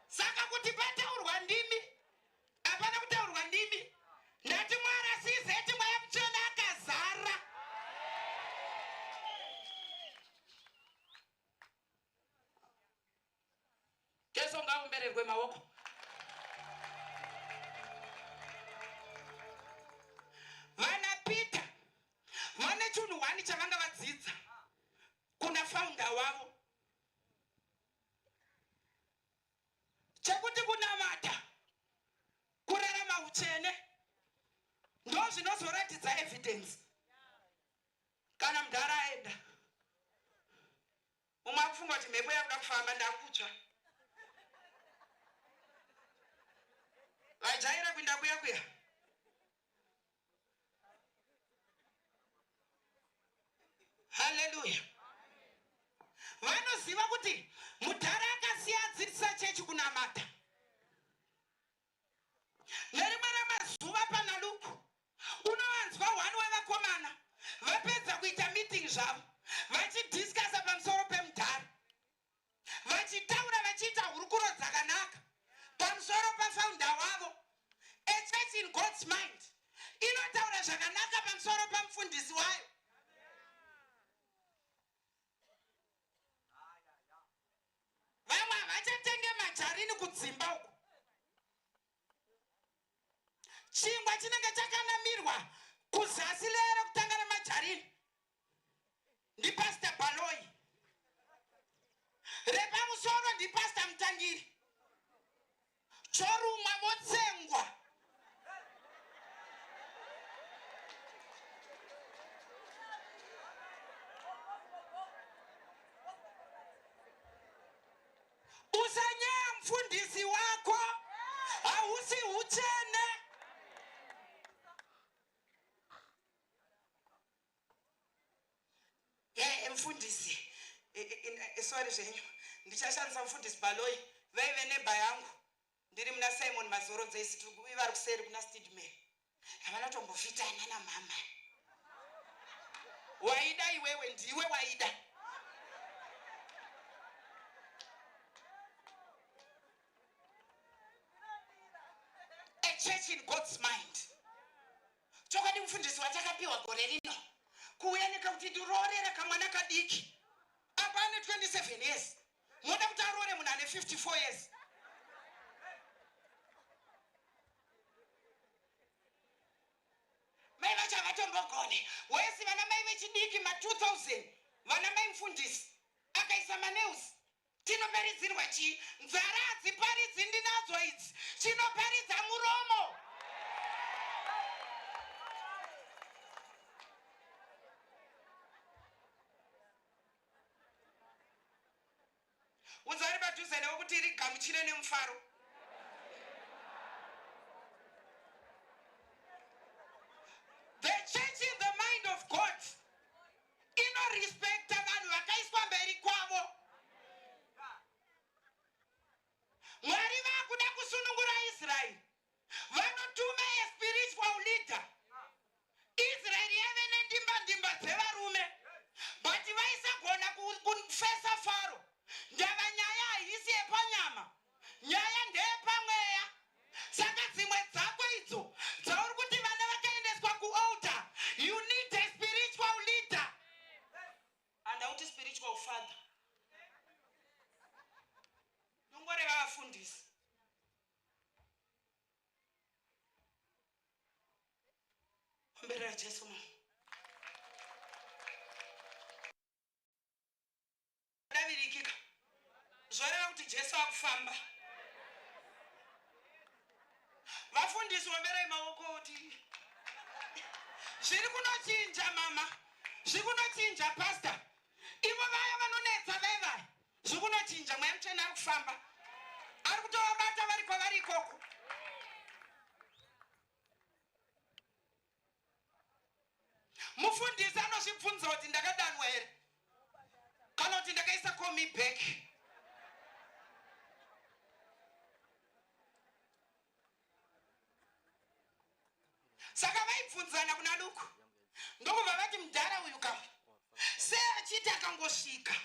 Saka kuti pataurwa ndimi, hapana kutaurwa ndimi. Ndati Mwari asizeti Mweya Mutsvene akazara. Jesu ngaumbererwe maoko. Vana Peter vane chinhu hwani chavanga vadzidza kuna founder wavo, chekuti kunamata, kurarama utsvene ndo zvinozoratidza evidence kana mudhara aenda. Umwe akufunga kuti mhepo yakuda kufamba, ndakutsva. Vajaira kuinda kuya kuya. Haleluya! Vanoziva kuti mudhara akasiya adzidzisa chechi kunamata. Nerimwe ramazuva pana Luku unovanzwa one wevakomana vapedza kuita meeting zvavo, vachidiscussa pamusoro pemudhara, vachitaura, vachiita hurukuro dzakanaka pamusoro pafounder wavo. A church in God's mind inotaura zvakanaka pamusoro pamufundisi wayo. Vamwe havachatenge majarini kudzimba uku. Chingwa chinenge chakanamirwa kuzasi lero kutanga nemajarini ndipastor Baloi, repamusoro ndipastor Mutangiri, chorumwa votsengwa. Usanyaya mufundisi wako, hausi hutsvene. Ye mufundisi, sorry zvenyu, ndichashandisa mufundisi Baloi. Vaive neba yangu ndiri muna Simon Mazorodze, isi tiri vari kuseri kuna Stidman. Havana tombofitana namama. Waida iwewe, ndiwe waida. A church in God's mind. Chokwadi mufundisi watakapiwa gore rino kuuya nekakuti ndiroorera kamwana kadiki, apa ane 27 years, moda kuti aroore munhu ane 54 years. Mai vacho havatombogone wesi. Vana mai vechidiki ma2000, vana mai mufundisi akaisa manews. Tinoparidzirwa chii? Nzara hadziparidzi, ndinadzo idzi. Chinoparidza muromo. padhuze newe kuti rigamuchire nemufaro. The church in the mind of God inorespekta vanhu vakaiswa mberi kwavo. Mwari vakuda kusunungura Israeri, vanotuma a spiritual leader. Israeri yaive nendimba ndimba dzevarume, but vaisagona kufesa Faro. Ndava nyaya haisi yepanyama, nyaya ndeyepamweya. Saka dzimwe dzako idzo dzauri kuti vana vakaendeswa kualtar, you need a spiritual leader. Handauti spiritual father, ndongoreva vafundisi. Omberera Jesu mama. Davirikika. Zvoreva kuti Jesu akufamba. Vafundisi, omberai maoko kuti zviri kunochinja mama, zviri kunochinja pastor. Ivo vaya vanonetsa vai vaya, zviri kunochinja. Mweya Mutsvene ari kufamba, ari kutovabata vari kwavari ikoko. Mufundisi anozvibvunza kuti ndakadanwa here kana kuti ndakaisa call me back. Saka vaibvunzana kuna Luku, ndokubva vati mudhara uyu ka sei achiti akangosvika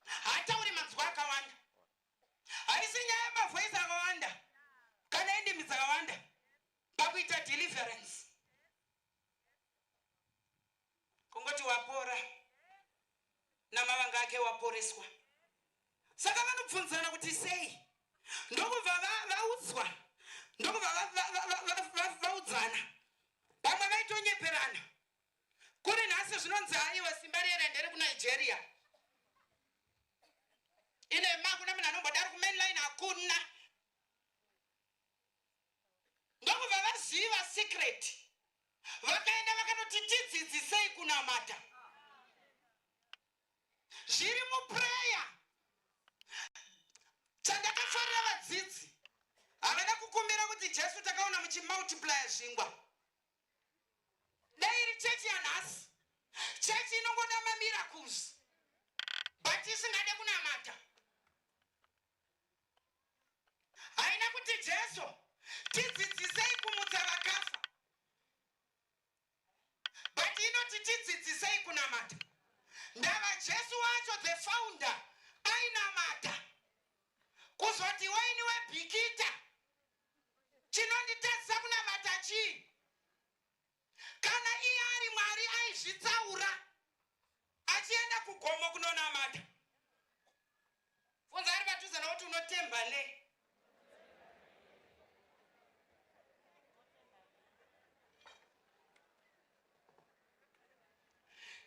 haatauri manzwi akawanda? Haisi nyaya yemavoisi akawanda kana endimi dzakawanda pakuita deliverance. Kungoti wapora, namavanga ake waporeswa. Saka vanobvunzana kuti sei, ndokubva vaudzwa, ndokubva vaudzana. Vamwe vaitonyeperana. Kuri nhasi zvinonzi haiwa, simba riera nderekunigeria. Ine makuna munhu anombodaro kumainline, hakuna. Ndokubva vaziva secret, vakaenda vakanoti tidzidzisei kunamata. Zviri muprayer. Chandakafarira, vadzidzi havana kukumbira kuti Jesu, takaona muchimultiplya zvingwa. Dai iri chechi yanhasi, chechi inongoda mamiracles but isingade kunamata, haina kuti Jesu, tidzidzisei kumutsa vakafa, but inoti tidzidzisei kunamata. Ndava Jesu wacho, the founder, ainamata. Kuzoti waini webhikita, chinonditadzisa kunamata chii kana iye ari Mwari aizvitsaura achienda kugomo kunonamata? Funza ari padhuze nokuti unotemba nei?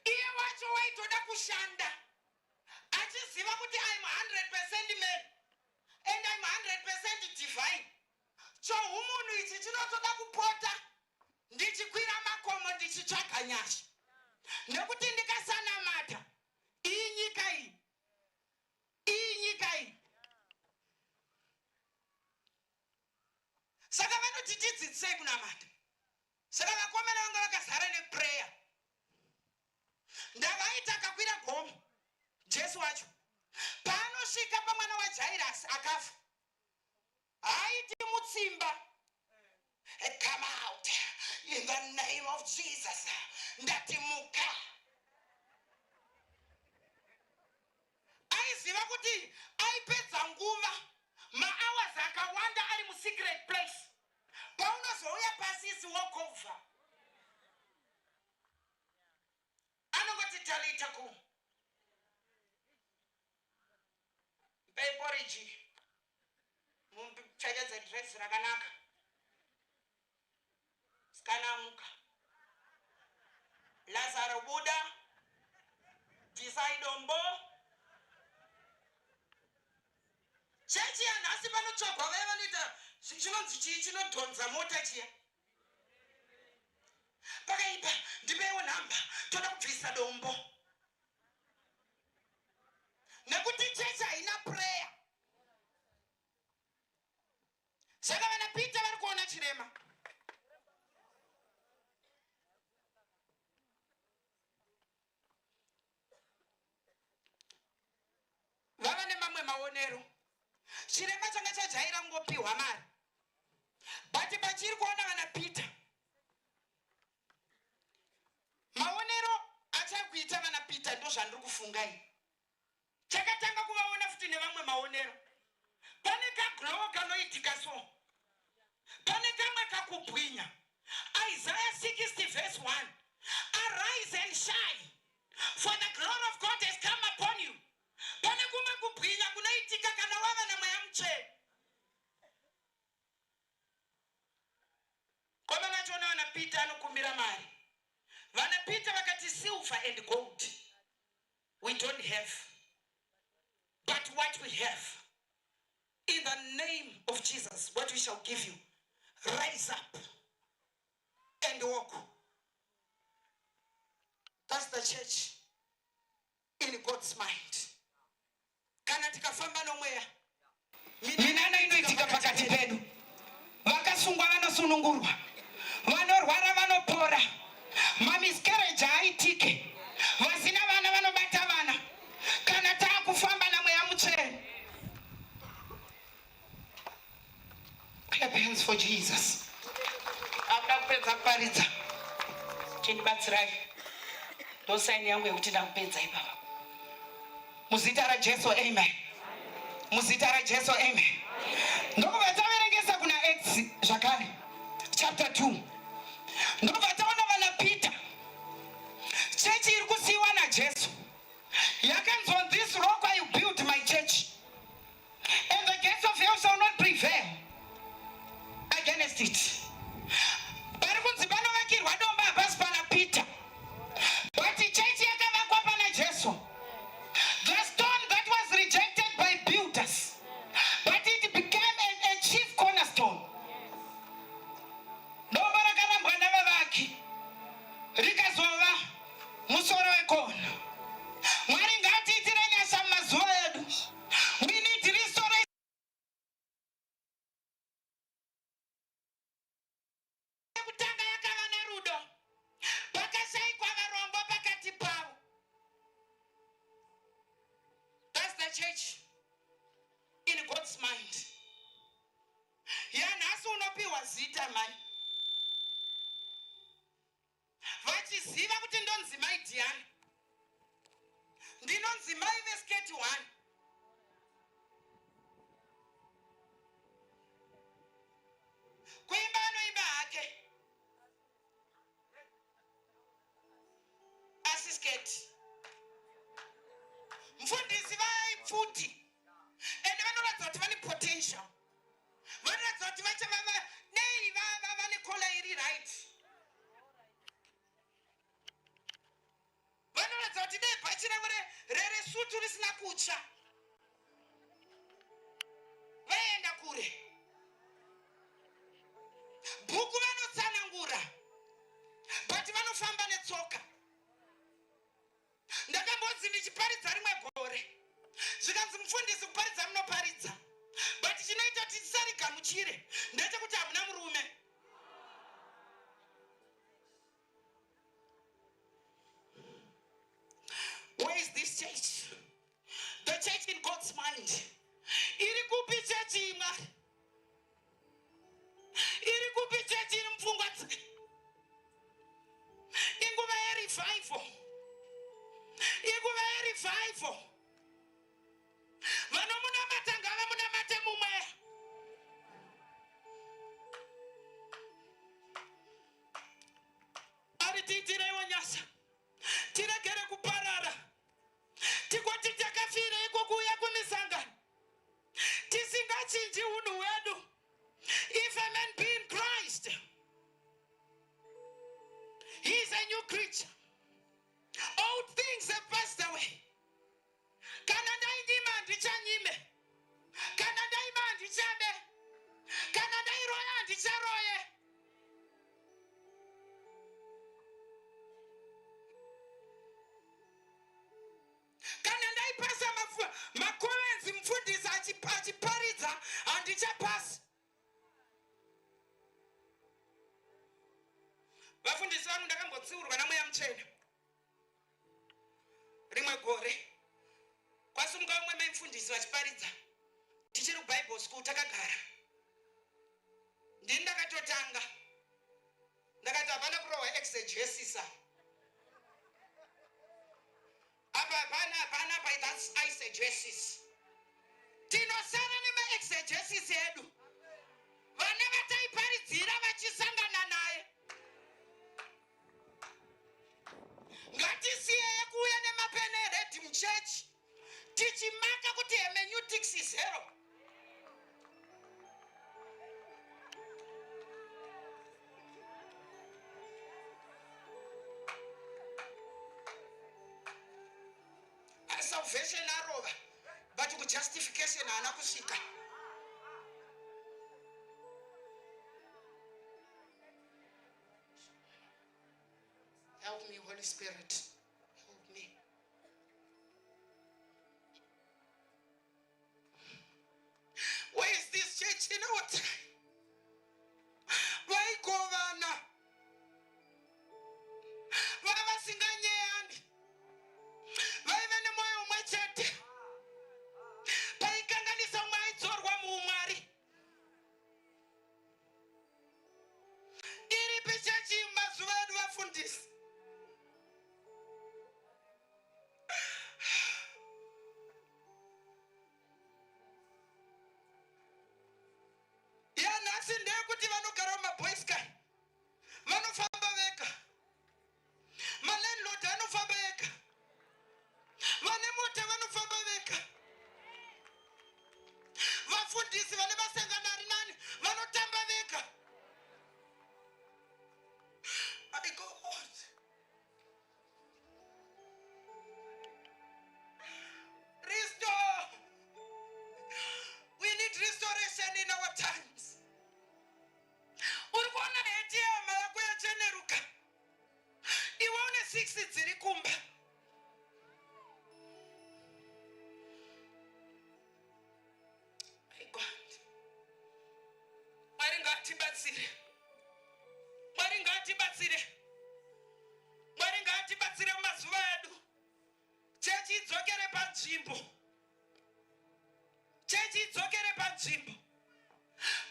Iye wacho waitoda kushanda achiziva kuti I'm 100% man and I'm 100% divine. Chohumunhu ichi chinotoda kupota ndichikwira makomo ndichitsvaga nyasha, nekuti ndikasanamata, iyi nyika iyi, iyi nyika iyi. Saka vanoti tidzidzisei kunamata. Saka vakomana vanga vakazara neprayer. Ndavaita akakwira gomo. Jesu wacho paanosvika pamwana waJairasi akafa, haaiti mutsimba, "Come out in the name of Jesus, ndati muka." Aiziva kuti aipedza nguva, mahours akawanda ari musecret place. Paunozouya pasi isi walk over. Anongoti talita kum, mupei poriji, mupfekedze dress rakanaka, sikana amuka. Lazaro buda, bvisai dombo. Chechi yanhasi panotsvagwa vaya vanoita chinonzi chii chinodhonza mota chiya. Pakaipa, ndipeiwo nhamba, toda kubvisa dombo, nekuti chechi haina prayer. Peter vari kuona chirema. Vava nemamwe maonero. Chirema changa chajaira kungopiwa mari, but pachiri kuona vana Peter, maonero achakuita vana Peter, ndo zvandiri kufunga iyi. Chakatanga kuvaona futi nevamwe maonero. Pane kaglow kanoitika, so pane kamwe kakubwinya. Isaiah 60 verse 1: "Arise and shine, for the glory of God has come upon you." Pane kumwe kubwinya kunoitika kana wava namweya mutsvene. Komana achiona vana Peter, anokumbira mari. Vana Peter vakati, "Silver and gold we don't have, but what we have, in the name of Jesus, what we shall give you: rise up and walk." That's the church in God's mind. Kana tikafamba nomweya, minana inoitika pakati pedu. Vakasungwa vanosunungurwa, vanorwara vanopora, mamiscarriage haaitike, vasina vana vanobata vana kana taakufamba namweya mutsvene. Clap hands for Jesus. Akuda kupedza kuparidza, chindibatsirai. Ndosaini yangu yekuti ndakupedza ipapa. Muzita raJesu, amen. Muzita raJesu, amen. Ndokubva taverengesa kuna Acts zvakare, chapter 2. Ndobva taona vana Peter. Chechi iri kusiyiwa naJesu yakanzi, "On this rock I build my church, and the gates of hell shall not prevail against it." Pari kunzi panovakirwa dombo hapasi pana Peter, but chechi yakavakwa pana Jesu. The stone that was rejected by builders, but it became a chief cornerstone. Dombo rakarambwa navavaki rikazova musoro wekona. Mwari ngatiitire nyasha mumazuva edu. We need restoration. Yekutanga yakava nerudo, pakashayikwa varombo pakati pavo. That's the church in God's mind. Yanhasi unopiwa zita mai vachiziva kuti ndonzi mai Diana, ndinonzi mai veskirt 1. Kuimba anoimba hake, asi skirt. Mufundisi vaipfuti, ende vanoratidza kuti vane potential, vanoratidza kuti vachava nei vane collar iri right. Vanoratidza kuti dei bhachi ravo resutu risina kutsva, vaenda kure. Bhuku vanotsanangura, but vanofamba netsoka. Ndakambonzi ndichiparidza rimwe gore, zvikanzi, "Mufundisi, kuparidza munoparidza, but chinoita kuti tisarigamuchire ndechekuti hamuna murume." Where is this church, the church in God's mind? Iri kupi chechi imwari? Iri kupi chechi iri mupfungwa? Inguva yerevival, inguva yerevival. Vanomunamata ngavamunamate mumweya. Ari tiitireiwo nyasha, tiregere kuparara, tikoti takafireiko kuuya kumisangano tisingachinji unhu hwedu. If a man be in Christ, he is a new creature. Old things have passed away. Kana ndainyima, handichanyime. Kana ndaiba, handichabe. Kana ndairoya, handicharoye. Kana ndaipasa macomments mufundisi achiparidza, handichapasi. Vafundisi vangu, ndakambotsiurwa naMweya Mutsvene rimwe gore. Kwasumuka vamwe mai mufundisi vachiparidza, tichiri kuBible school, takagara. Ndini ndakatotanga, ndakati hapana kurohwa exegesis apa, hapana, hapana apa, that's eisegesis. Tinosara nemaexegesis edu, vana vataiparidzira vachisangana naye. Ngatisiyeye kuuya nemapeni ered muchechi tichimaka kuti hermeneutics is zero. Salvation arova, but kujustification haana kusvika. Help me, Holy Spirit, help me. Where is this church in our time? Vaikovana, vava vasinganyeyani, vaive nemwoyo umwe chete. Paikanganisa umwe aidzorwa muumwari. Iripi chechi mazuva edu, vafundisi? Yanhasi ndeyekuti vanogara mumaboysky vanofamba vega, malandlord anofamba ega, vane mota vanofamba vega, vafundisi vane masangano ari nani vanotamba vega. My God, restore. We need restoration in our times. Uri kuona hat yehama yako yacheneruka, iwe une 6 dziri kumba. My God, Mwari ngaatibatsire, Mwari ngaatibatsire, Mwari ngaatibatsire mumazuva edu. Chechi idzokere panzvimbo, chechi idzokere panzvimbo.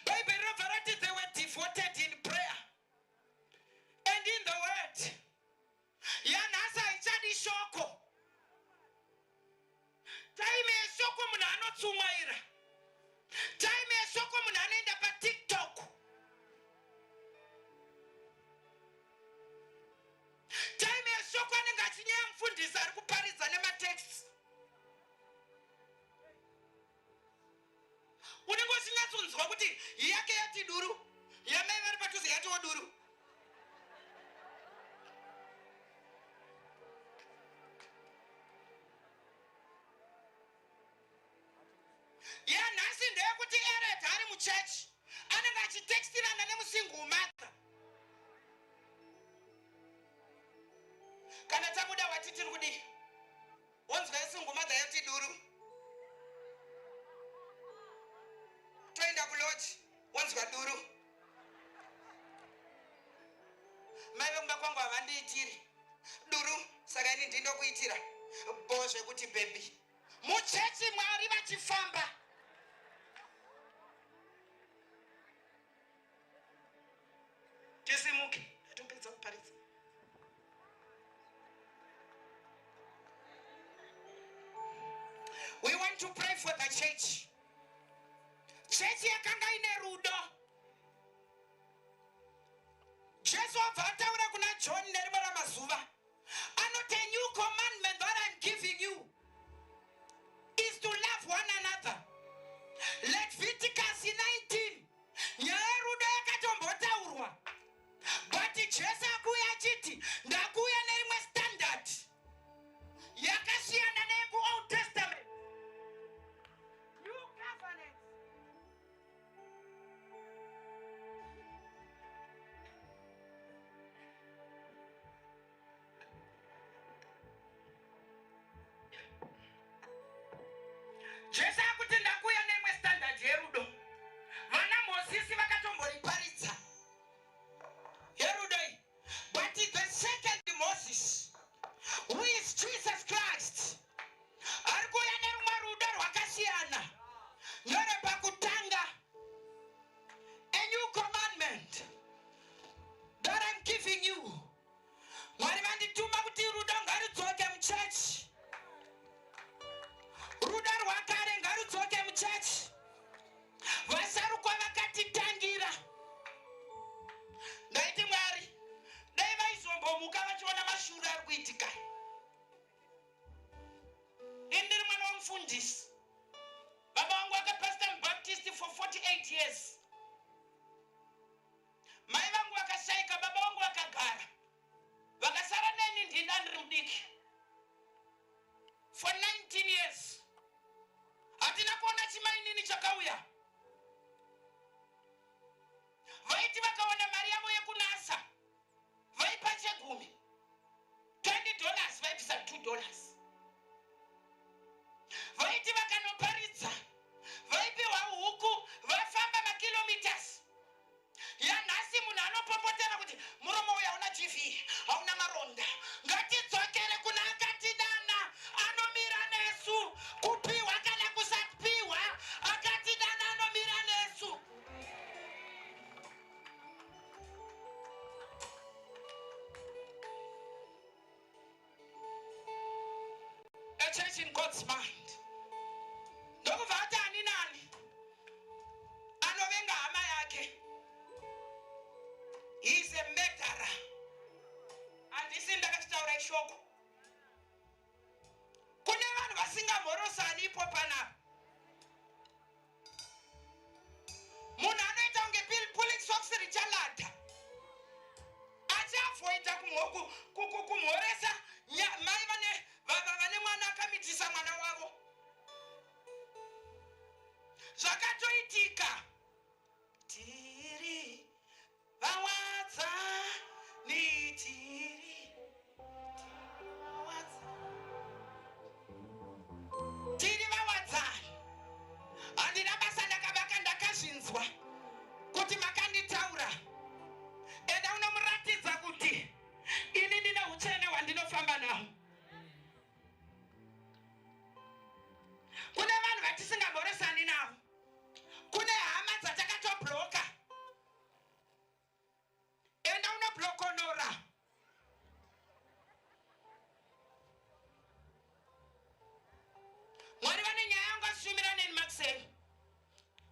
Bhaibheri robva rati they were devoted in prayer and in the word. Yanhasi haichadi shoko. Time yeshoko munhu anotsumwaira, time yeshoko munhu anoenda paTikTok, time yeshoko anenge achinyaya mufundisi ari kuparidza nematext. Unenge uchinyatsonzwa kuti yake yati duru, yamai vari padhuze yatiwo duru. Yanhasi ndeyekuti elder ari muchechi anenge achitextirana nemusingle mother. Kana tabuda, wati tiri kudii? Wonzwa yesingle mother yati duru. Toenda kulodge, wonzwa duru. Mai vekumba kwangu havandiitiri duru, saka ini ndindokuitira bo zvekuti baby. Muchechi Mwari vachifamba. Tisimuke, atopedza kuparidza. We want to pray for the church. Chechi yakanga ine rudo. Jesu abva ataura kuna John nerimwe ramazuva, anoti, "A new commandment that I'm giving you is to love one another." Leviticus 19, nyaya yerudo yakatombotaurwa, but Jesu akuuya achiti ndakuuya nerimwe standard yakasiyana neyekuOld Testament, New Covenant. 48 years. Mai vangu vakashaika, baba vangu vakagara, vakasara neni ndina ndiri mudiki for 19 years. Hatina kuona chimainini chakauya. Vaiti vakawana mari yavo yekunasa, vaipa chegumi, $20, vaibvisa $2. Vaiti vakanoparidza, vaipiwa huku, vafamba makilometers. Yanhasi munhu anopopotera kuti muromo uyu hauna GV, hauna maronda. Ngatidzokere kuna akatidana, anomira nesu, kupiwa kana kusapiwa. Akatidana anomira nesu. A church in God's mind. Ndokubva ati, ani nani anovenga hama yake, he is a murderer. Handisi ndakachitaura, ishoko. Kune vanhu vasingamhorosani ipo panapa. Munhu anoita kunge pulling socks richalada, achiavoida kumhoresa mai vane mwana akamitisa mwana wavo. Zvakatoitika. Tiri vawadzani, tiri vawadzani. Handina basa, ndakavaka, ndakazvinzwa kuti makanditaura. Enda unomuratidza kuti ini ndine utsvene hwandinofamba nawo. Kune vanhu vatisingamhoresani navo, kune hama dzatakatobloka. Enda unoblokonora. Mwari vane nyaya yangu ashumira neni makuseni.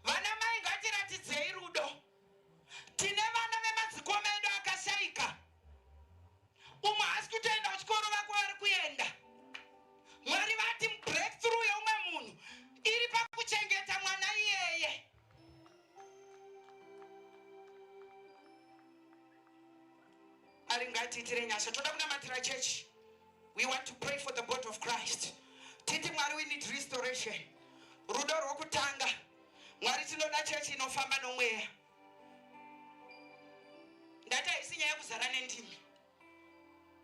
Vana mai, ngatiratidzei rudo. Tine vana vemadzikoma edu akashayika. Umwe haasi kutoenda kuchikoro, vako vari kuenda. Mwari vati breakthrough yeumwe munhu iri pakuchengeta mwana iyeye. Ari ngatiitire nyasha. Toda kunamatira chechi. We want to pray for the body of Christ. Titi, Mwari, we need restoration, rudo rwokutanga. Mwari, tinoda chechi inofamba nomweya. Ndati haisi nyaya yekuzara nendimi.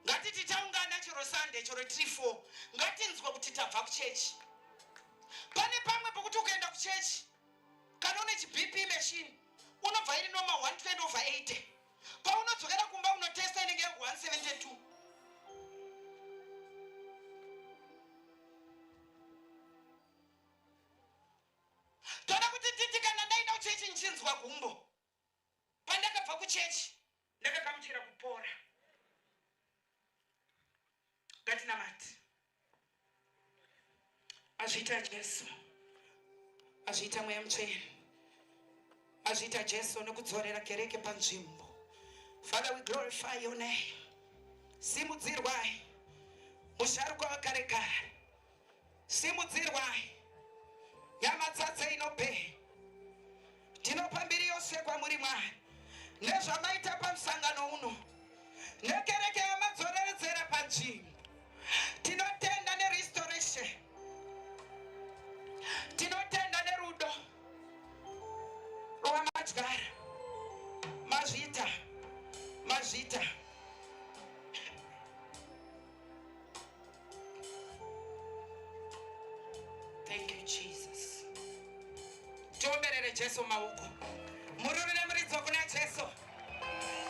Ngatiti taungana chero Sunday, chero 3 4, ngatinzwe kuti tabva kuchechi. Pane pamwe pokuti ukaenda kuchechi, kana une chiBP machine, unobva iri normal 120 over 80. Paunodzokera kumba unotesta, inenge yaku 172. Toda kuti titi kana ndaenda kuchechi nchinzwa gumbo, pandakabva kuchechi ndakagamuchira kupora. Ngatinamati. Azviita Jesu, azviita Mweya Mutsvene, azviita Jesu nekudzorera kereke panzvimbo. Father, we glorify your name. Simudzirwai, musharukwa wakare kare. Simudzirwai, nyama tsatse inope. Tinopa mbiri yose kwamuri, Mwari, nezvamaita pamusangano uno nekereke yamadzoreredzera panzvimbo. Tinotenda nerestoration, tinotenda nerudo rwamadyara. Mazvita, mazvita. Thank you, Jesus. Tiomberere Jesu maoko. Mururi nemuridzo kuna Jesu.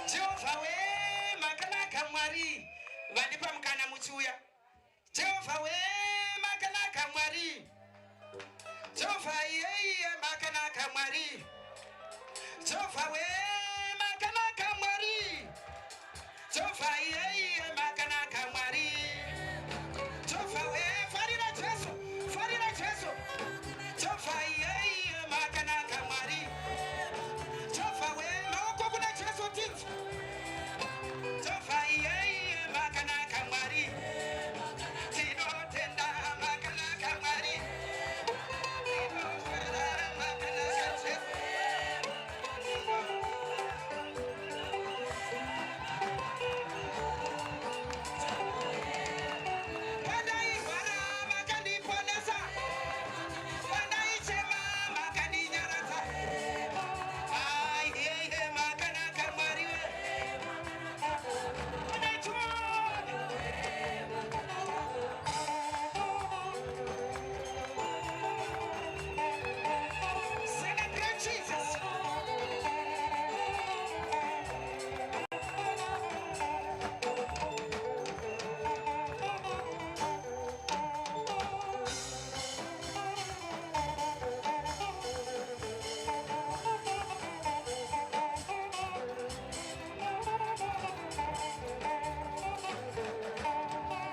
Jehovha we, makanaka Mwari. Vandipa mukana muchiuya. Jehovha we, makanaka Mwari. Jehovha iyeiye, makanaka Mwari. Jehovha we, makanaka Mwari. Jehovha iye.